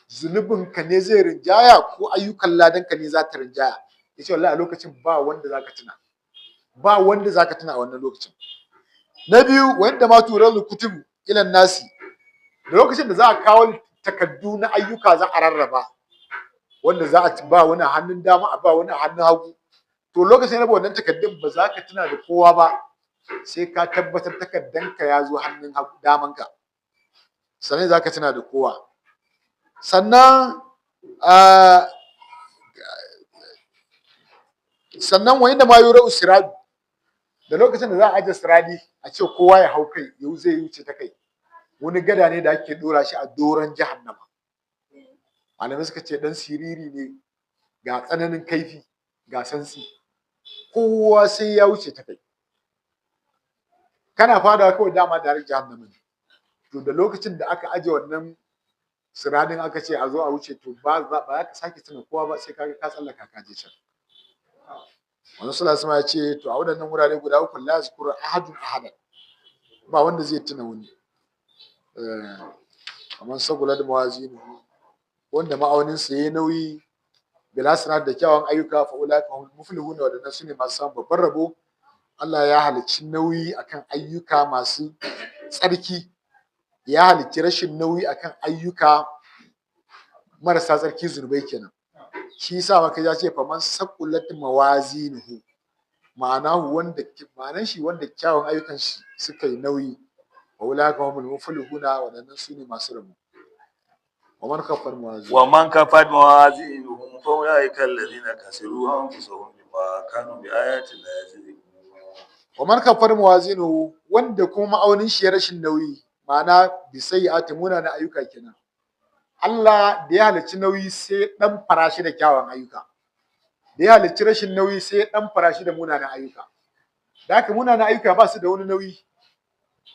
zunubinka ne zai rinjaya ko ayyukan ladanka ne za ta rinjaya. Yace wallahi a lokacin ba wanda zaka tuna, ba wanda zaka tuna a wannan lokacin. Na biyu, wanda ma tural kutubu ilan nasi, da lokacin da za a kawo takaddu na ayyuka za a rarraba, wanda za a ba wani hannun dama a ba wani hannun hagu, to lokacin raba wannan takaddun ba za ka tuna da kowa ba sai ka tabbatar takaddanka ya zo hannun damanka, sannan za ka tuna da kowa. Sannan sannan wa inda ma yura siradu, da lokacin da za a aje siradi a ce kowa ya hau kai yau zai wuce ta kai, wani gada ne da ake dora shi a doron jahannama. Malamai suka ce dan siriri ne, ga tsananin kaifi ga santsi. Kowa sai ya wuce ta kai. Kana fadawa kawai dama da jahannama ne. To da lokacin da aka aje wannan siradin aka ce a zo a wuce, to ba za ka sake tuna kowa ba sai kaga ka tsallaka ka je can. Manzo sallallahu alaihi ya ce to a waɗannan wurare guda uku la yazkuru ahadun ahadan, ba wanda zai tuna wani. Kamar sagulat mawazinuhu, wanda ma'aunin sa yayi nauyi bil hasanat da kyawun ayyuka, fa ulaika humul muflihuna, waɗannan sune masu samun babban rabo. Allah ya halicci nauyi akan ayyuka masu tsarki, ya halicci rashin nauyi akan ayyuka marasa tsarki, zunubai kenan. Shi yasa maka ya ce faman saqulat mawazinuhu, ma'anahu wanda ma'anan shi wanda kyawun ayyukan shi suka yi nauyi, wa ulaika humul muflihuna, waɗannan sune masu rabo. Wa man khaffat mawazinuhu, wa man khaffat mawazinuhum fa ulaika alladhina khasiru anfusahum bima kanu bi ayatina yazlimun. Wa man khaffat mawazinuhu, wanda kuma ma'aunin shi ya rashin nauyi, ma'ana bi sayyi'ati, munana ayyuka kenan. Allah da ya halicci nauyi sai dan farashi da kyawun ayyuka, da ya halicci rashin nauyi sai dan farashi da munanan ayyuka. Da haka munanan ayyuka ba su da wani nauyi,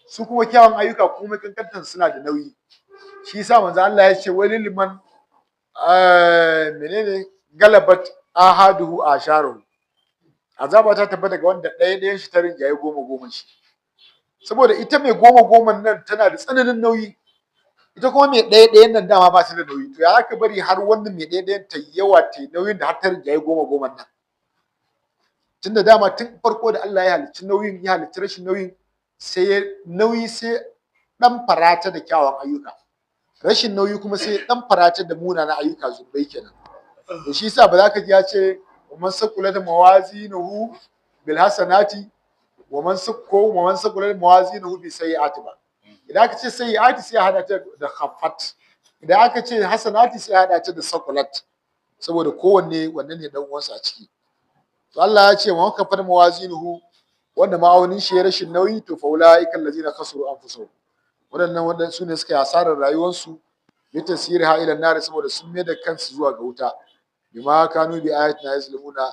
su kuma kyawun ayyuka kuma kankantan suna da nauyi. Shi yasa manzo Allah ya ce walil liman menene galabat ahaduhu asharuhu, azaba ta tabbata ga wanda ɗaya ɗayan shi ta rinjaye goma goma shi. Saboda ita mai goma goman nan tana da tsananin nauyi, ita kuma mai ɗaya ɗayan nan dama ba ta da nauyi. To ya aka bari har wannan mai ɗaya ɗayan ta yawa ta nauyin da har ta rinjaye goma goman nan? Tunda dama tun farko da Allah ya halicci nauyin, ya halicci rashin nauyin, sai nauyi sai ɗan farata da kyawun ayyuka, rashin nauyi kuma sai ɗan farata da munanan ayyuka, zunubai kenan. To shi yasa ba za ka ji ya ce man saqulat mawazinuhu bil hasanati wa man sakko wa man saqulat mawazinuhu bi sayyi'ati ba. Idan aka ce sayyi'ati sai a hada ta da khaffat, idan aka ce hasanati sai a hada ta da saqulat, saboda kowanne wannan ne dan uwansa a ciki. To Allah ya ce wa khaffat mawazinuhu, wanda ma'aunin shi ya rashin nauyi, to fa ulaika allazina khasiru anfusahum, waɗannan waɗansu sune suka yi asarar rayuwarsu, bi tasiriha ila nar, saboda sun mai da kansu zuwa ga wuta, bima kanu bi ayatina yazlimuna,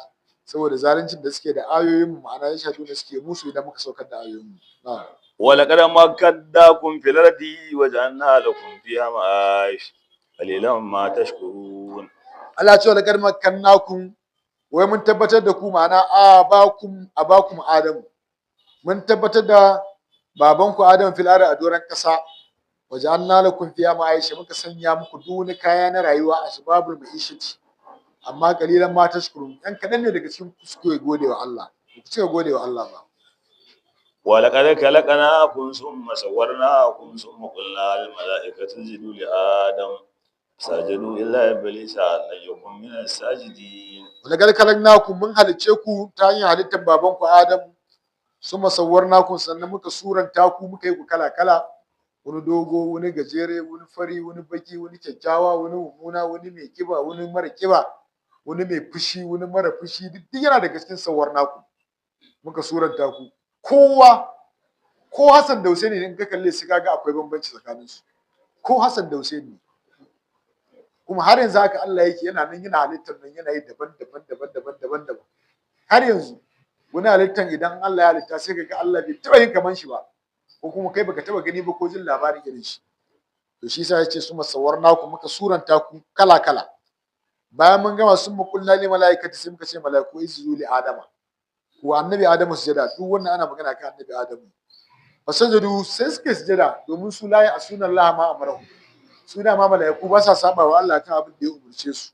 saboda zaluncin da suke da ayoyin mu, ma'ana ya shafi da suke musu idan muka saukar da ayoyin mu. Na'am. Wa laqad makkannakum fil ardi wa ja'alna lakum fiha ma'ayish qalilan ma tashkurun. Allah ya ce wa laqad makkannakum, wai mun tabbatar da ku, ma'ana abakum abakum Adamu, mun tabbatar da babanku Adamu fil ardi a doron kasa, wa ja'alna lakum fiha ma'ayish, muka sanya muku duk wani kaya na rayuwa, asbabul ma'ishati, amma kalilan ma tashkurun, yan kadan ne daga cikin ku suke gode wa Allah, ku cika gode wa Allah ba. Wa laqad khalaqnakum thumma sawwarnakum thumma qulna lil mala'ikati isjudu li adam sajadu illa iblisa lam yakun min as-sajidin. Wa laqad khalaqnakum, mun halicce ku ta hanyar halittar babanku Adam, summa sawwarnakum, sannan muka suranta ku, muka yi ku kala kala, wani dogo, wani gajere, wani fari, wani baki, wani kyakkyawa, wani mummuna, wani mai kiba, wani mara kiba, wani mai fushi, wani mara fushi, duk yana daga cikin sawwarnakum, muka suranta ku. Kowa ko Hassan da Hussein in ka kalle su kaga akwai bambanci tsakanin su, ko Hassan da Hussein ne. Kuma har yanzu haka Allah yake, yana nan yana halittar nan, yana yi daban daban daban daban daban daban. Har yanzu wani halittar idan Allah ya halitta sai kaga Allah bai taba yin kaman shi ba, ko kuma kai baka taba gani ba ko jin labarin irin shi. To shi yasa yace suma sawarnaku, muka suranta ku kala kala. Bayan mun gama sun mukulla li malaikati, sai muka ce malaiku isjudu li adama, wa annabi Adamu sujada. Duk wannan ana magana kan annabi Adamu. Fasajadu, sai suka sujada, domin su la ya'suna Allah ma amarahu, su da ma malaiku ba sa saba wa Allah kan abin da ya umurce su.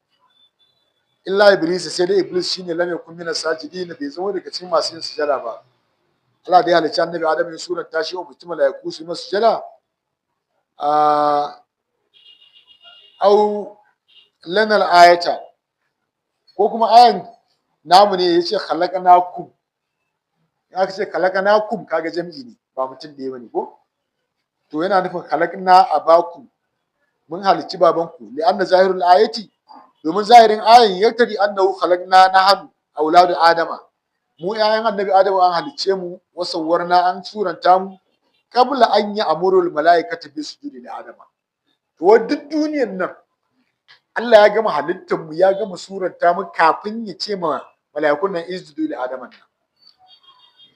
Illa iblis, sai dai iblis shine lam yakun min sajidin, bai zama daga cikin masu yin sujada ba. Allah da ya halicci annabi Adamu ya suranta shi, umurci malaiku su yi masa sujada. Au lanal ayata, ko kuma ayan namu ne yace khalaqnakum. In aka ce khalaqnakum kaga jam'i ne, ba mutum ɗaya bane ko? To yana nufin khalaqna abakum, mun halicci babanku. Li'anna zahirul ayati, domin zahirin ayan yaktari annahu khalaqna nahnu auladu adama, mu ƴaƴan annabi Adamu an halicce mu, wasawwarna an suranta mu, qabla an ya'muru al malaikatu bi sujudi li adama. To duk duniyar nan Allah ya gama halittar mu, ya gama suranta mu kafin ya ce ma Mala'ikun nan isjudu li adama nan,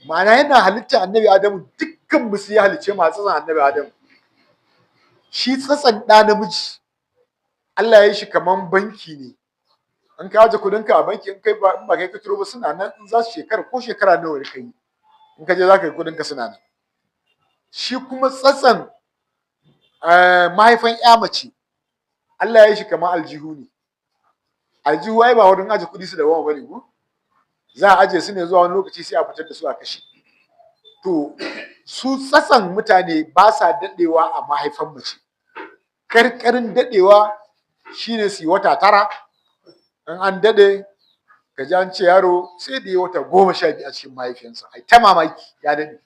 ma'ana yana halitta annabi Adamu, dukkan mu sai ya halicce mu a tsatsan annabi Adamu. Shi tsatsan ɗa namiji Allah ya yi shi kaman banki ne. In ka aje kuɗinka a banki, in kai ba, in ba kai ka ciro ba, suna nan. In za su shekara ko shekara nawa ka yi, in ka je za ka yi kuɗinka suna nan. Shi kuma tsatsan mahaifan ƴa mace Allah ya yi shi kamar aljihu ne. Aljihu ai ba wurin aje kuɗi su da yawa bane ko? Za a aje su ne zuwa wani lokaci, sai a fitar da su a kashe. To su tsatsan mutane ba sa daɗewa a mahaifan mace. Karkarin daɗewa shine su yi wata 9. In an daɗe, ka ji an ce yaro sai da ya wata 12 a cikin mahaifiyansa, ai ta mamaki ya daɗe.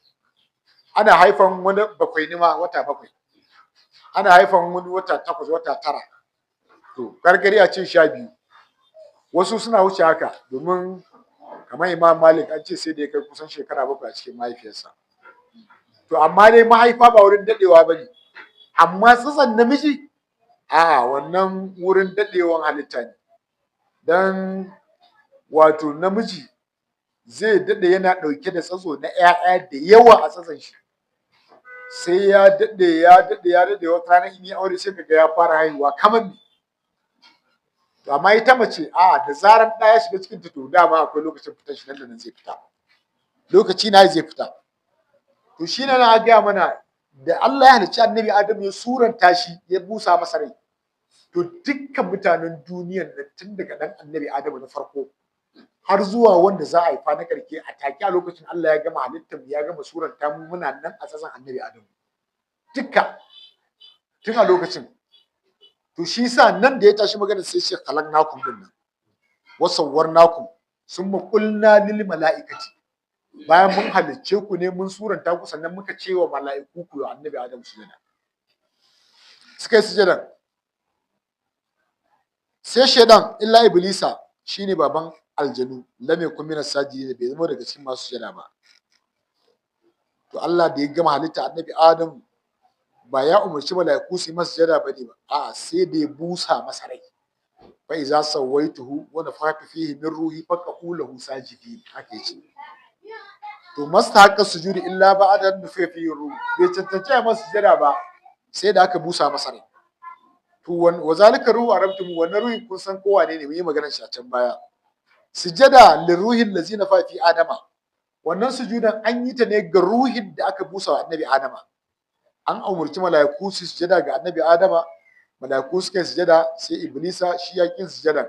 Ana haifan wani 7 ne ma, wata 7. Ana haifan wani wata 8, wata 9. To karkari a ce 12. Wasu suna wuce haka, domin kamar Imam Malik an ce sai da ya kai kusan shekara 7 a cikin mahaifiyarsa. To amma dai mahaifa ba wurin daɗewa ba ne, amma tsatson namiji a'a, wannan wurin daɗewan halitta ne. Dan wato namiji zai daɗe yana ɗauke da tsatso na ƴaƴa da yawa a tsatson shi, sai ya daɗe, ya daɗe, ya daɗe, wata rana in yi aure sai kaga ya fara haihuwa kamar me. To amma ita mace a'a, da zaran ɗa ya shiga cikin ta, to dama akwai lokacin fitan shi, nan da nan zai fita, lokaci na zai fita. To shi ne na gaya mana, da Allah ya halicci annabi Adamu, ya suranta shi, ya busa masa rai, to dukkan mutanen duniyan nan tun daga ɗan annabi Adamu na farko har zuwa wanda za a haifa na karke, a take a lokacin Allah ya gama halittar mu, ya gama suranta mu, muna nan a tsatson annabi Adamu dukka tun a lokacin. To shi yasa nan da ya tashi magana sai ce khalaqnakum din nan wa sawwarnakum summa qulna lil mala'ikati. Bayan mun halicce ku ne, mun suranta ku, sannan muka ce wa mala'iku ku yi annabi Adamu sujada. Suka yi sujada, sai shaidan, illa iblisa, shine baban aljanu, lam yakun minas sajidin, bai zama daga cikin masu sujada ba. To Allah da ya gama halitta annabi Adamu ba ya umarci mala'iku su yi masa sujada bane ba, a'a, sai da ya busa masa rai. Fa iza sawaituhu wa nafakhtu fihi min ruhi faqa'u lahu sajidin, haka yace. To masta haqqa sujudi illa ba'da an nufiya fihi ruh, bai cancanci a masa sujada ba sai da aka busa masa rai. To wa zalika ruhu arabtum, wannan ruhin kun san ko wane ne, mun yi maganar shi a can baya. Sujada liruhin lazina fa fi adama, wannan sujudan an yi ta ne ga ruhin da aka busa wa annabi Adama. An umurci mala'iku su sujada ga annabi Adama, mala'iku suka yi sujada, sai iblisa shi ya kin sujadan.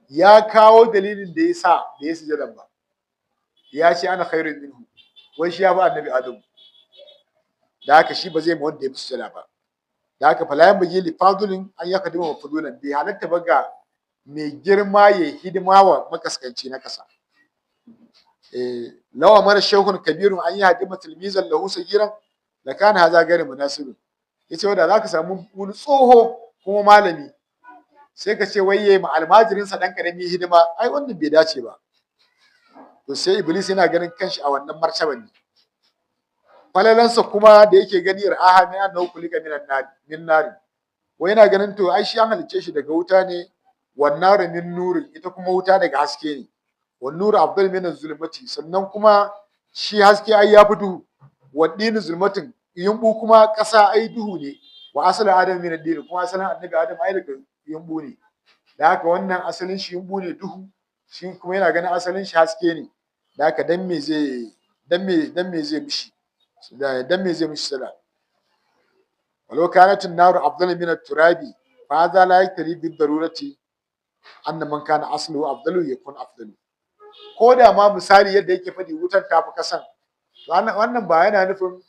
Ya kawo dalilin da ya sa da ya sujadan ba, ya ce ana khairun minhu, wai shi ya fi annabi Adamu, da haka shi ba zai ma wanda ya fi sujada ba. Da haka fala yanbaghi li fadilin an yakhdima mafdulan, bai halatta ba ga mai girma ya hidima wa makaskanci na ƙasa. Law amara shaykhun kabirun an yahdima tilmizan lahu sagiran la kana hadha ghayr munasibin. Yace wanda zaka samu wani tsoho kuma malami, sai ka ce wai yayi ma almajirinsa dan karami hidima, ai wannan bai dace ba. To sai iblis yana ganin kanshi a wannan martaban ne. Falalansa kuma da yake gani, ra'aha min annahu khuliqa minan nar min nar, wai yana ganin to ai shi an halicce shi daga wuta ne, wan naru min nurin, ita kuma wuta daga haske ne, wan nuru afdal min zulmati, sannan kuma shi haske ai ya fi duhu, wa dinu zulmatin, yumbu kuma ƙasa ai duhu ne, wa asalin adam min ad kuma asalin annabi Adam ai daga yumbu ne. Da haka wannan asalin shi yumbu ne, duhu, shi kuma yana ganin asalin shi haske ne. Da haka dan me zai mishi, dan me zai mishi sala? Walau kanat an-naru afdal min at-turabi fa hadha la yaktari bid darurati anna man kana asluhu afdalu yakun afdalu. Ko da ma misali yadda yake faɗi wutan tafi kasan, wannan ba yana nufin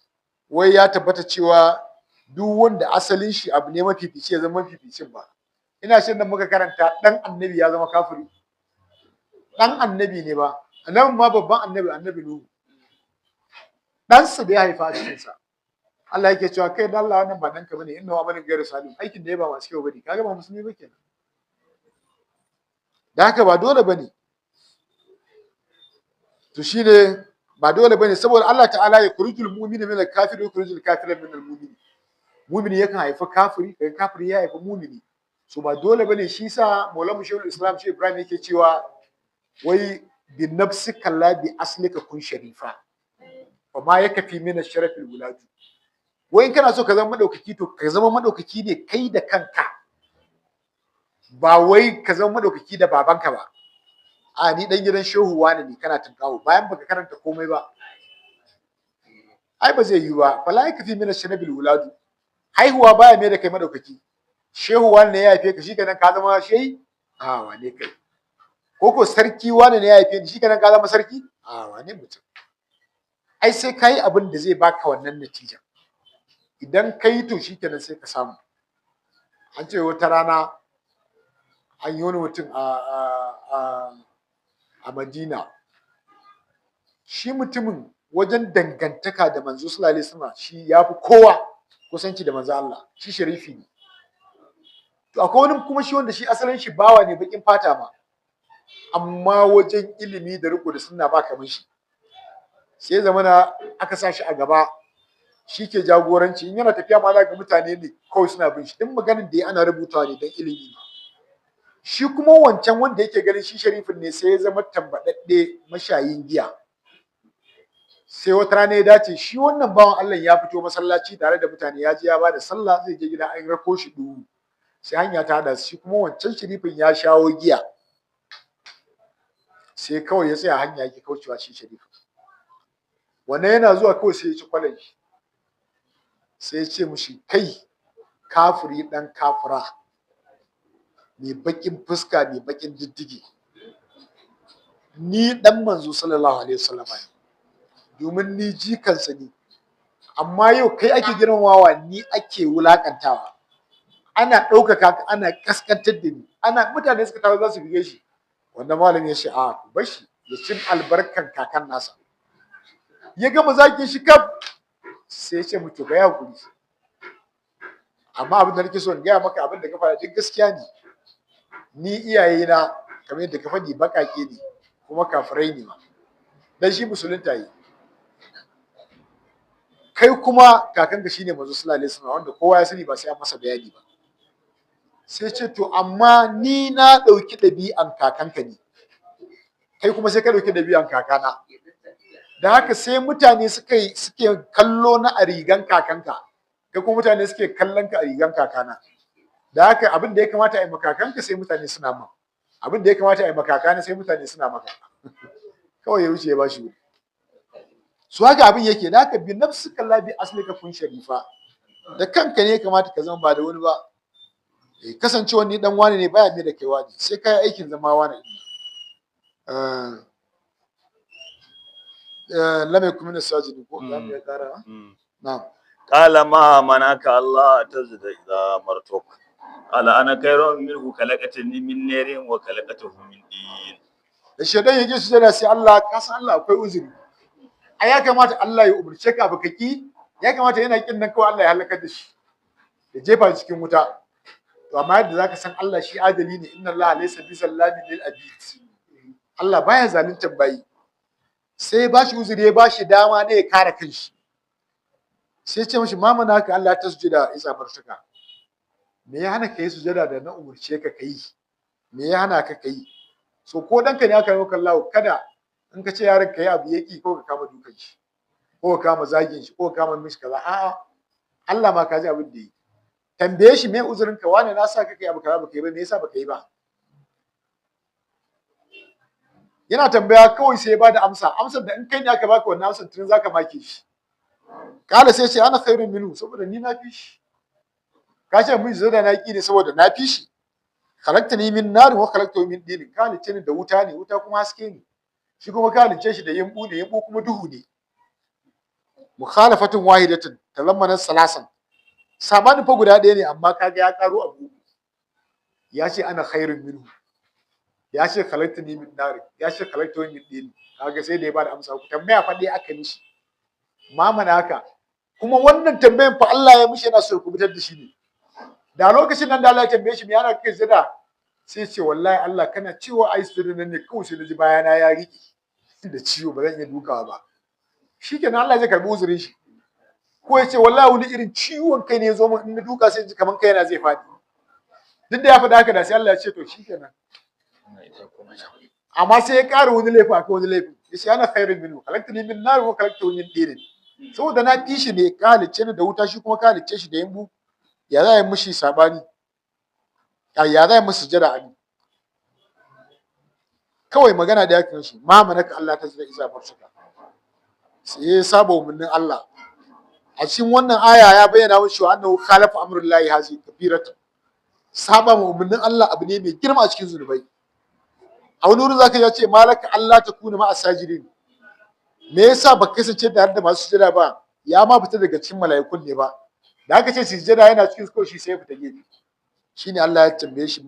wai ya tabbata cewa duk wanda asalin shi abu ne mafifici ya zama mafificin ba. Ina shin nan muka karanta dan annabi ya zama kafiri, dan annabi ne ba, annabin ma babban annabi, annabi Nuhu, ɗansa da ya haifa a cikinsa, Allah yake cewa kai dan Allah wannan ba ɗanka bane, inna wa amalin gairu salim, aikin da ya ba masu kyau bane, kaga ba musulmi ba kenan. Da haka ba dole bane. To shine ba dole bane, saboda Allah ta'ala ya kurijul mu'mina min al-kafiri wa kurijul kafira min al-mu'min. Mu'mini yakan haifi kafiri, kaga kafiri ya haifi mu'mini. So ba dole bane. Shi sa Maulana Shehul Islam Shehu Ibrahim yake cewa Wai bi nafsika la bi aslika kun sharifa fa ma yakfi min ash-sharafil wuladu. Wai in kana so ka zama madaukaki, to ka zama madaukaki ne kai da kanka, ba wai ka zama madaukaki da babanka ba. A ni dan gidan shehu wani ne, kana tunkawo bayan baka karanta komai ba, ai ba zai yi ba. Fala yakfi min ash-sharabil wuladu, haihuwa baya mai da kai madaukaki. Shehu wani ne ya haife ka, shikenan ka zama shehi? A wane kai? Ko ko sarki wani ne ya haife ni, shikenan ka zama sarki? A wane mutum? Ai sai kayi abin da zai baka wannan natija. Idan kai to shikenan sai ka samu. An ce wata rana an yi wani mutum a Madina. Shi mutumin wajen dangantaka da manzo sallallahu alaihi wasallam shi ya fi kowa kusanci da manzo Allah, shi sharifi ne. To akwai wani kuma shi wanda shi asalin shi bawa ne, bakin fata ma, amma wajen ilimi da riko da sunna ba kamar shi. Sai zamana aka sa shi a gaba, shi ke jagoranci. In yana tafiya ma za ga mutane ne kawai suna bin shi, duk maganin da ya ana rubutawa ne don ilimi ne. Shi kuma wancan wanda yake ganin shi sharifin ne, sai ya zama tambaɗaɗɗe mashayin giya. Sai wata rana ya dace shi wannan bawan Allah ya fito masallaci tare da mutane, ya je ya bada sallah, zai je gida, an rako shi duhu, sai hanya ta hada shi. Kuma wancan sharifin ya shawo giya, sai kawai ya tsaya hanya yake kaucewa. Shi sharifin wannan yana zuwa kawai sai ya ci kwalan shi, sai ya ce mushi, kai kafiri dan kafira, mai bakin fuska, mai bakin diddige, ni dan manzo sallallahu alaihi wasallam ne, domin ni jikansa ne, amma yau kai ake girmamawa, ni ake wulakantawa, ana ɗaukaka ka, ana kaskantar da ni. Ana mutane suka tawo za su bige shi. Wannan malami ya ce, a ku bar shi ya cin albarkan kakan nasa. Ya gama zakin shi kaf, sai ya ce mu, to ga ya hakuri, amma abin da nake so in gaya maka, abin da ka faɗa duk gaskiya ne. Ni iyayena kamar yadda ka faɗi baƙaƙe ne kuma kafirai ne ma, dan shi musulunta yi. Kai kuma kakanka shine manzo sallallahu alaihi wasallam, wanda kowa ya sani, ba sai an masa bayani ba. Sai ce, to amma ni na ɗauki ɗabi'an kakanka ne, kai kuma sai ka ɗauki ɗabi'an kakana. Da haka sai mutane suke kallo na a rigan kakanka, kai kuma mutane suke kallon ka a rigan kakana. Da haka abin da ya kamata a yi makakanka sai mutane suna ma, abin da ya kamata a yi makakana sai mutane suna maka. Kawai ya wuce ya bashi wuri. Su haka abin yake. Da haka bi nafsika la bi aslika kun sharifa, da kanka ne ya kamata ka zama, ba da wani ba. Kasancewa ni dan wani ne baya mai da kai wani, sai kai aikin zama wani din. Lam yakun min as-sajidin, ko za mu iya kara? Na'am. قال ما منعك ألا تسجد إذ أمرتك؟ قال أنا خير منه، خلقتني من نار وخلقته من طين. Da shedan yake sujada, sai Allah, ka san Allah akwai uzuri. Ai ya kamata Allah ya umurce ka baka ki, ya kamata yana kin nan kawai Allah ya halakar da shi, ya jefa shi cikin wuta. To amma yadda zaka san Allah shi adali ne, inna Allah laysa bizallamin lil abid, Allah baya zaluntar bayi. Sai ba shi uzuri, ya ba shi dama ne ya kare kanshi. Sai ce mishi, ma mana'aka alla tasjuda iz amartuka? Me ya hana ka yi sujada da na umurce ka kai? Me ya hana ka kai? So ko danka ne aka yi maka Allah, kada in ka ce yaron ka yi abu yaki, ko ka kama dukan shi, ko ka kama zagin shi, ko ka kama mishi kaza. A'a, Allah ma ka ji abin da yi. Tambaye shi, me uzurin ka? Wane, na sa ka kai abu kaza, baka yi ba, me yasa baka yi ba? Yana tambaya kawai sai ya bada amsa, amsar da in kai ne aka baka wannan amsar tun zaka make shi. Kala sai ce, ana khairun minhu, saboda ni na fi shi. Ka ce mun zada na ki ne saboda na fi shi. Khalaqtani min nar wa khalaqtahu min din. Ka halicce ni da wuta ne, wuta kuma haske ne. Shi kuma ka halicce shi da yimbu ne, yimbu kuma duhu ne. Mukhalafatun wahidatun talammana salasan. Sabanin fa guda ɗaya ne, amma kaga ya karo abu. Ya ce ana khairun minhu, ya ce khalaqtani min nar, ya ce khalaqtahu min din. Kaga sai da ya bada amsa. Ku tambaya fa ɗaya aka mishi, ma mana haka. Kuma wannan tambayan fa Allah ya mishi yana so ya kubutar da shi ne. Da lokacin nan da Allah ya tambaye shi, me yana kai sujada, sai ce, wallahi Allah, kana cewa ai sujada nan ne kawai sai naji bayana ya riƙe da ciwo, ba zan iya dukawa ba. Shikenan Allah zai karbi uzurin shi. Ko ya ce, wallahi wani irin ciwon kai ne ya zo min, in na duka sai ji kaman kai na zai faɗi. Duk da ya faɗa haka, da sai Allah ya ce to shikenan. Amma sai ya ƙara wani laifin akan wani laifin. Yace ana khairun minhu khalaqtani min nar wa khalaqtahu min tin. Saboda na fi shi ne, ka halicce ni da wuta, shi kuma ka halicce shi da yumbu. Ya za a yi mishi sabani? Ya za a yi mishi sujada? A ni kawai magana da ya kan shi ma manaka Allah ta zira iza barsuka. Sai ya saba umarnin Allah. A cikin wannan aya ya bayyana wa cewa annahu khalafa amrullahi hazi kabiratu. Saba umarnin Allah abu ne mai girma a cikin zunubai. A wani wurin zaka ya ce malaka Allah ta kuna ma asajidin. Me yasa baka kasance tare da masu sujada ba? Ya ma fita daga cikin mala'ikun ne ba. Da aka ce sujada yana cikin su, shi sai ya fita gefe. Shine Allah ya tambaye shi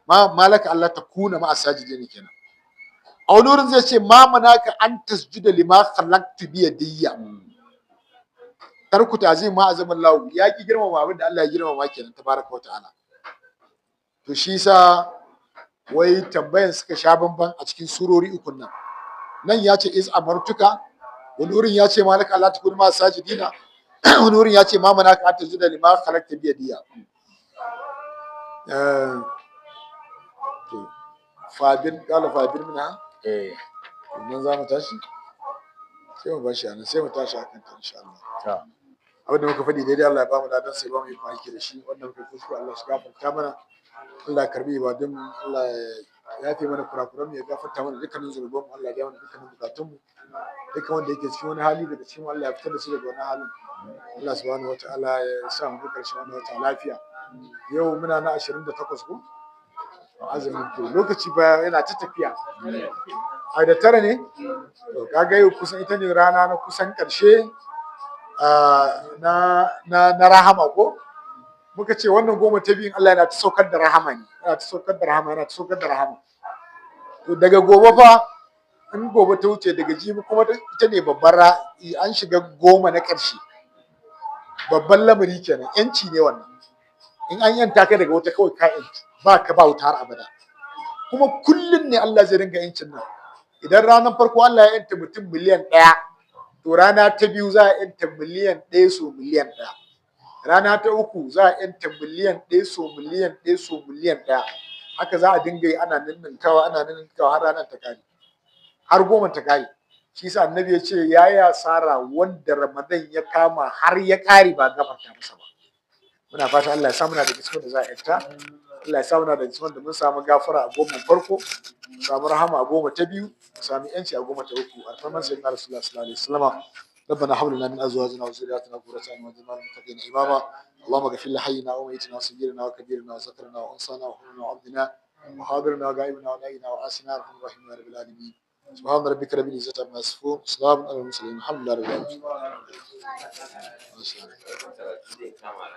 malaka Allah ta kuna ma asajidin kenan. A wani wurin zai ce ma manaka an tasjuda lima khalaqtu bi yadayya. Tarku ta'zim ma azamin lahu, ya ki girmama abin da Allah ya girmama kenan tabaraka wa ta'ala. To shi yasa wai tambayan suka sha bamban a cikin surori ukun nan. Nan ya ce iz amartuka, wani wurin ya ce malaka Allah takun ma sajidina, wani wurin ya ce ma manaka an tasjuda lima khalaqtu bi yadayya. To fabir kala fabir minha. Nan za mu tashi, sai mu bashi anan, sai mu tashi akan ta insha Allah. Abin da muka faɗi daidai Allah ya bamu ladan sai ba mu yi aiki da shi. Wanda muka kuskure Allah shi gafarta mana. Allah ya karbi ibadun mu, Allah ya yafe mana kurakuran mu, ya gafarta mana dukkanin zunuban mu, Allah ya biya mana dukkanin bukatun mu. Dukkan wanda yake cikin wani hali daga cikin Allah ya fitar da shi daga wani halin. Allah subhanahu wataala ya sa mu karshen wannan wata lafiya. Yau muna na 28 ko azumin, to lokaci ba yana ta tafiya. Ai da tara ne, to kaga yau kusan ita ne rana na kusan karshe na na na rahama ko muka ce wannan 10 ta biyun Allah yana ta saukar da rahama ne, yana ta saukar da rahama, yana ta saukar da rahama. To daga gobe fa, in gobe ta wuce, daga jibi kuma ita ne babbar, an shiga 10 na karshe. Babban lamari kenan, yanci ne wannan. In an yanta ka daga wuta kawai ka yanci, ba ka ba wuta har abada. Kuma kullun ne Allah zai ringa yancin nan. Idan ranar farko Allah ya yanta mutum 1 miliyan, to rana ta biyu za a yanta 1 miliyan so 1 miliyan. Rana ta uku za a yanta 1 miliyan so 1 miliyan so 1 miliyan. Haka za a dinga yi, ana ninninkawa, ana ninninkawa har ranar ta kare, har 10 ta kare. Shi yasa annabi ya ce ya yi asara wanda Ramadan ya kama har ya kare ba gafarta masa ba. Muna fata Allah ya sa muna daga cikin da za a yanta. Allah ya sa muna daga cikin da mun samu gafara a 10 farko, mu samu rahama a 10 ta biyu, mu samu yanci a 10 ta uku. Alfarman sayyidina Rasulullah sallallahu alaihi wasallam. ربنا هب لنا من ازواجنا وذرياتنا قرة اعين واجعلنا للمتقين اماما. اللهم اغفر لحينا وميتنا وصغيرنا وكبيرنا وذكرنا وانثانا وحرنا وعبدنا وحاضرنا وغائبنا ونائنا وآسنا، ارحم الراحمين يا رب العالمين. سبحان ربك رب العزة عما يصفون، سلام على المرسلين، الحمد لله رب العالمين. ما شاء الله.